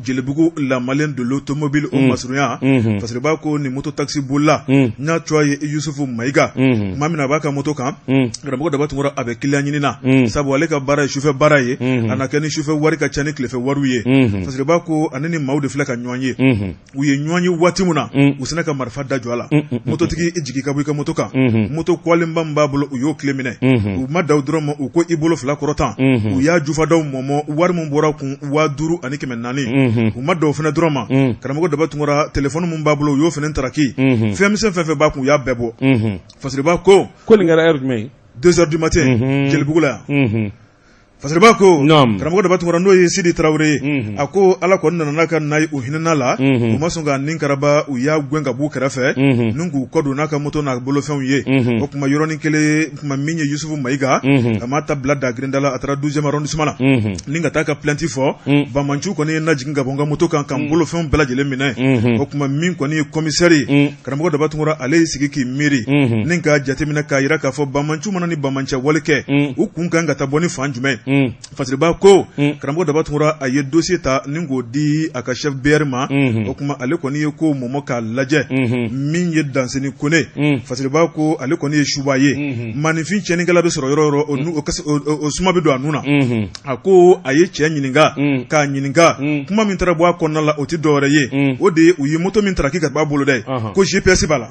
Jelibugu la Malienne de l'automobile o masurunya Fasiriba ko ni moto taxi bolila n'a tɔgɔ ye Yusufu Mayiga tuma min na a b'a ka moto kan karamɔgɔ Daba Tunkara a bɛ client ɲini na sabu ale ka baara ye sufɛ baara ye a na kɛ ni sufɛ wari ka ca ni tilefɛ wariw ye Fasiriba ko ani ni maaw de filɛ ka ɲɔgɔn ye u ye ɲɔgɔn ye waati min na u sinna ka marifa da jɔ a la mototigi i jigin ka bɔ i ka moto kan moto kwalenba min b'a bolo u y'o clé minɛ u ma dan o dɔrɔn ma u ko i bolo fila kɔrɔta u y'a jufadaw mɔmɔ wari min bɔra kun 5400 u ma dan o fana dɔrɔn ma karamɔgɔ Daba Tunkara téléphone min b'a bolo u y'o fana taraki fɛn misɛn fɛn fɛn b'a kun u y'a bɛɛ bɔ Fasiriba ko ko nin kɛra heure jumɛn ye 2 heures du matin Jelibugu la yan. Fasiriba ko karamɔgɔ Daba Tunkara n'o ye Sidi Tarawele ye a ko Ala kɔni nana n'a ka na ye u hinɛna la u ma sɔn ka nin karaba u y'a gɛn ka b'u kɛrɛfɛ ni k'u kɔ don n'a ka moto n'a bolofɛnw ye o tuma yɔrɔnin kelen tuma min ye Yusufu Mayiga a ma ta bila dagirinda la a taara 12e arrondissement na ni ka taa ka plainte fɔ banbaanciw kɔni ye n lajigin ka bɔ n ka moto kan ka n bolofɛnw bɛɛ lajɛlen minɛ o tuma min kɔni ye commissaire ye Karamɔgɔ Daba Tunkara ale y'i sigi k'i miiri ni k'a jateminɛ k'a jira k'a fɔ banbaanciw mana ni banbaanciya wale kɛ u kun kan ka taa bɔ ni fan jumɛn Fasiriba ko karamɔgɔ Daba Tunkara a ye dossier ta ni k'o di a ka chef BR ma o tuma ale kɔni ye ko mɔmɔ k'a lajɛ min ye Danseni Kone Fasiriba ko ale kɔni ye suba ye maaninfin tiɲɛnikɛla bɛ sɔrɔ yɔrɔ o yɔrɔ o suma bɛ don a nun na a ko a ye cɛ ɲininka k'a ɲininka kuma min taara bɔ a kɔnɔna la o tɛ dɔwɛrɛ ye o de ye u ye moto min taraki ka b'a bolo dɛ ko GPS b'a la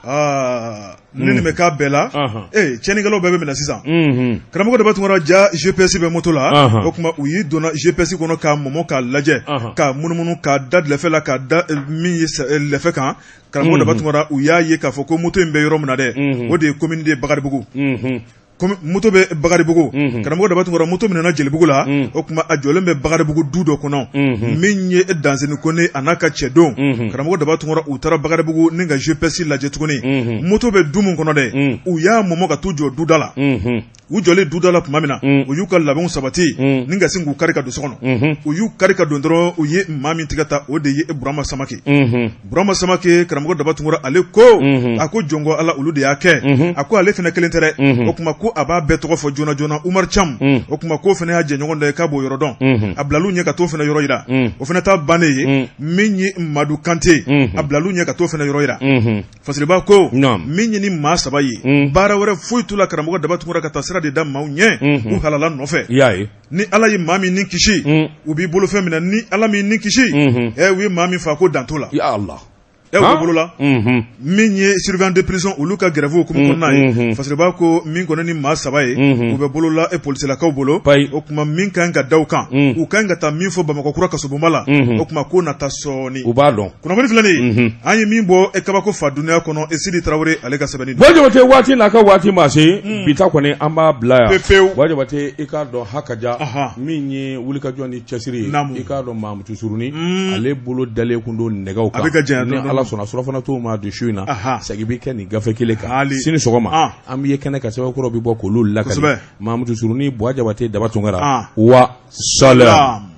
aa ni nin bɛ k'a bɛɛ la ee tiɲɛnikɛlaw bɛɛ bɛ minɛ sisan karamɔgɔ Daba Tunkara ja GPS bɛ moto la o tuma u y'i donna GPS kɔnɔ k'a mɔmɔ k'a lajɛ k'a munumunu k'a da lɛfɛ la k'a da min ye lɛfɛ kan karamɔgɔ Daba Tunkara u y'a ye k'a fɔ ko moto in bɛ yɔrɔ min na dɛ o de ye commune de Bakaribugu moto bɛ Bakaribugu karamɔgɔ Daba Tunkara moto minɛna Jelibugu la o tuma a jɔlen bɛ Bakaribugu du dɔ kɔnɔ min ye Danseni Kone a n'a ka cɛdenw karamɔgɔ Daba Tunkara u taara Bakaribugu ni ka GPS lajɛ tuguni moto bɛ du min kɔnɔ dɛ u y'a mɔmɔ ka t'u jɔ duda la u jɔlen duda la tuma min na u y'u ka labɛnw sabati ni ka sin k'u kari ka don so kɔnɔ u y'u kari ka don dɔrɔn u ye maa min tigɛ ta o de ye Burama Samake Burama Samake karamɔgɔ Daba Tunkara ale ko a ko jɔn ko Ala olu de y'a kɛ a ko ale fana kelen tɛ dɛ o tuma ko a b'a bɛɛ tɔgɔ fɔ joona joona Umaru Cam o tuma k'o fana y'a jɛɲɔgɔn dɔ ye k'a b'o yɔrɔ dɔn a bilal'u ɲɛ ka t'o fana yɔrɔ jira o fana ta bannen ye min ye Madu Kante a bilal'u ɲɛ ka t'o fana yɔrɔ jira Fasiriba ko min ye ni maa saba ye baara wɛrɛ foyi t'u la karamɔgɔ Daba Tunkara ka taa sira de da maaw ɲɛ u halala nɔfɛ ni ala ye maa min ni kisi u b'i bolofɛn minɛ ni ala m'i ni kisi u ye maa min faa ko dan t'o la u bɛ bolo la min ye surveillant de prison olu ka grève hukumu kɔnɔna ye Fasiriba ko min kɔni ni maa saba ye u bɛ bolo la e polisilakaw bolo o tuma min ka kan ka da u kan u ka kan ka taa min fɔ Bamakɔ kura kasobonba la o tuma ko na taa sɔɔni u b'a dɔn kunnafoni filɛ nin ye an ye min bɔ e kabako fa dunya kɔnɔ e Sidi Tarawele ale ka sɛbɛnni Buwa Jabate waati n'a ka waati ma se bi ta kɔni an b'a bila yan pewu Buwa Jabate i k'a dɔn hakaja min ye wulikajɔ ni cɛsiri ye i k'a dɔn Mamutu Surunin ale bolo dalen kun don nɛgɛw kan a bɛ ka janya ni Ala sɔnna surafana to ma don su in na segin bɛ kɛ nin gafe kelen kan sini sɔgɔma an bɛ ye kɛnɛ kan sɛbɛn kuraw bɛ bɔ k'olu lakali Mamutu Surunin Buwa Jabate Daba Tunkara wa salam.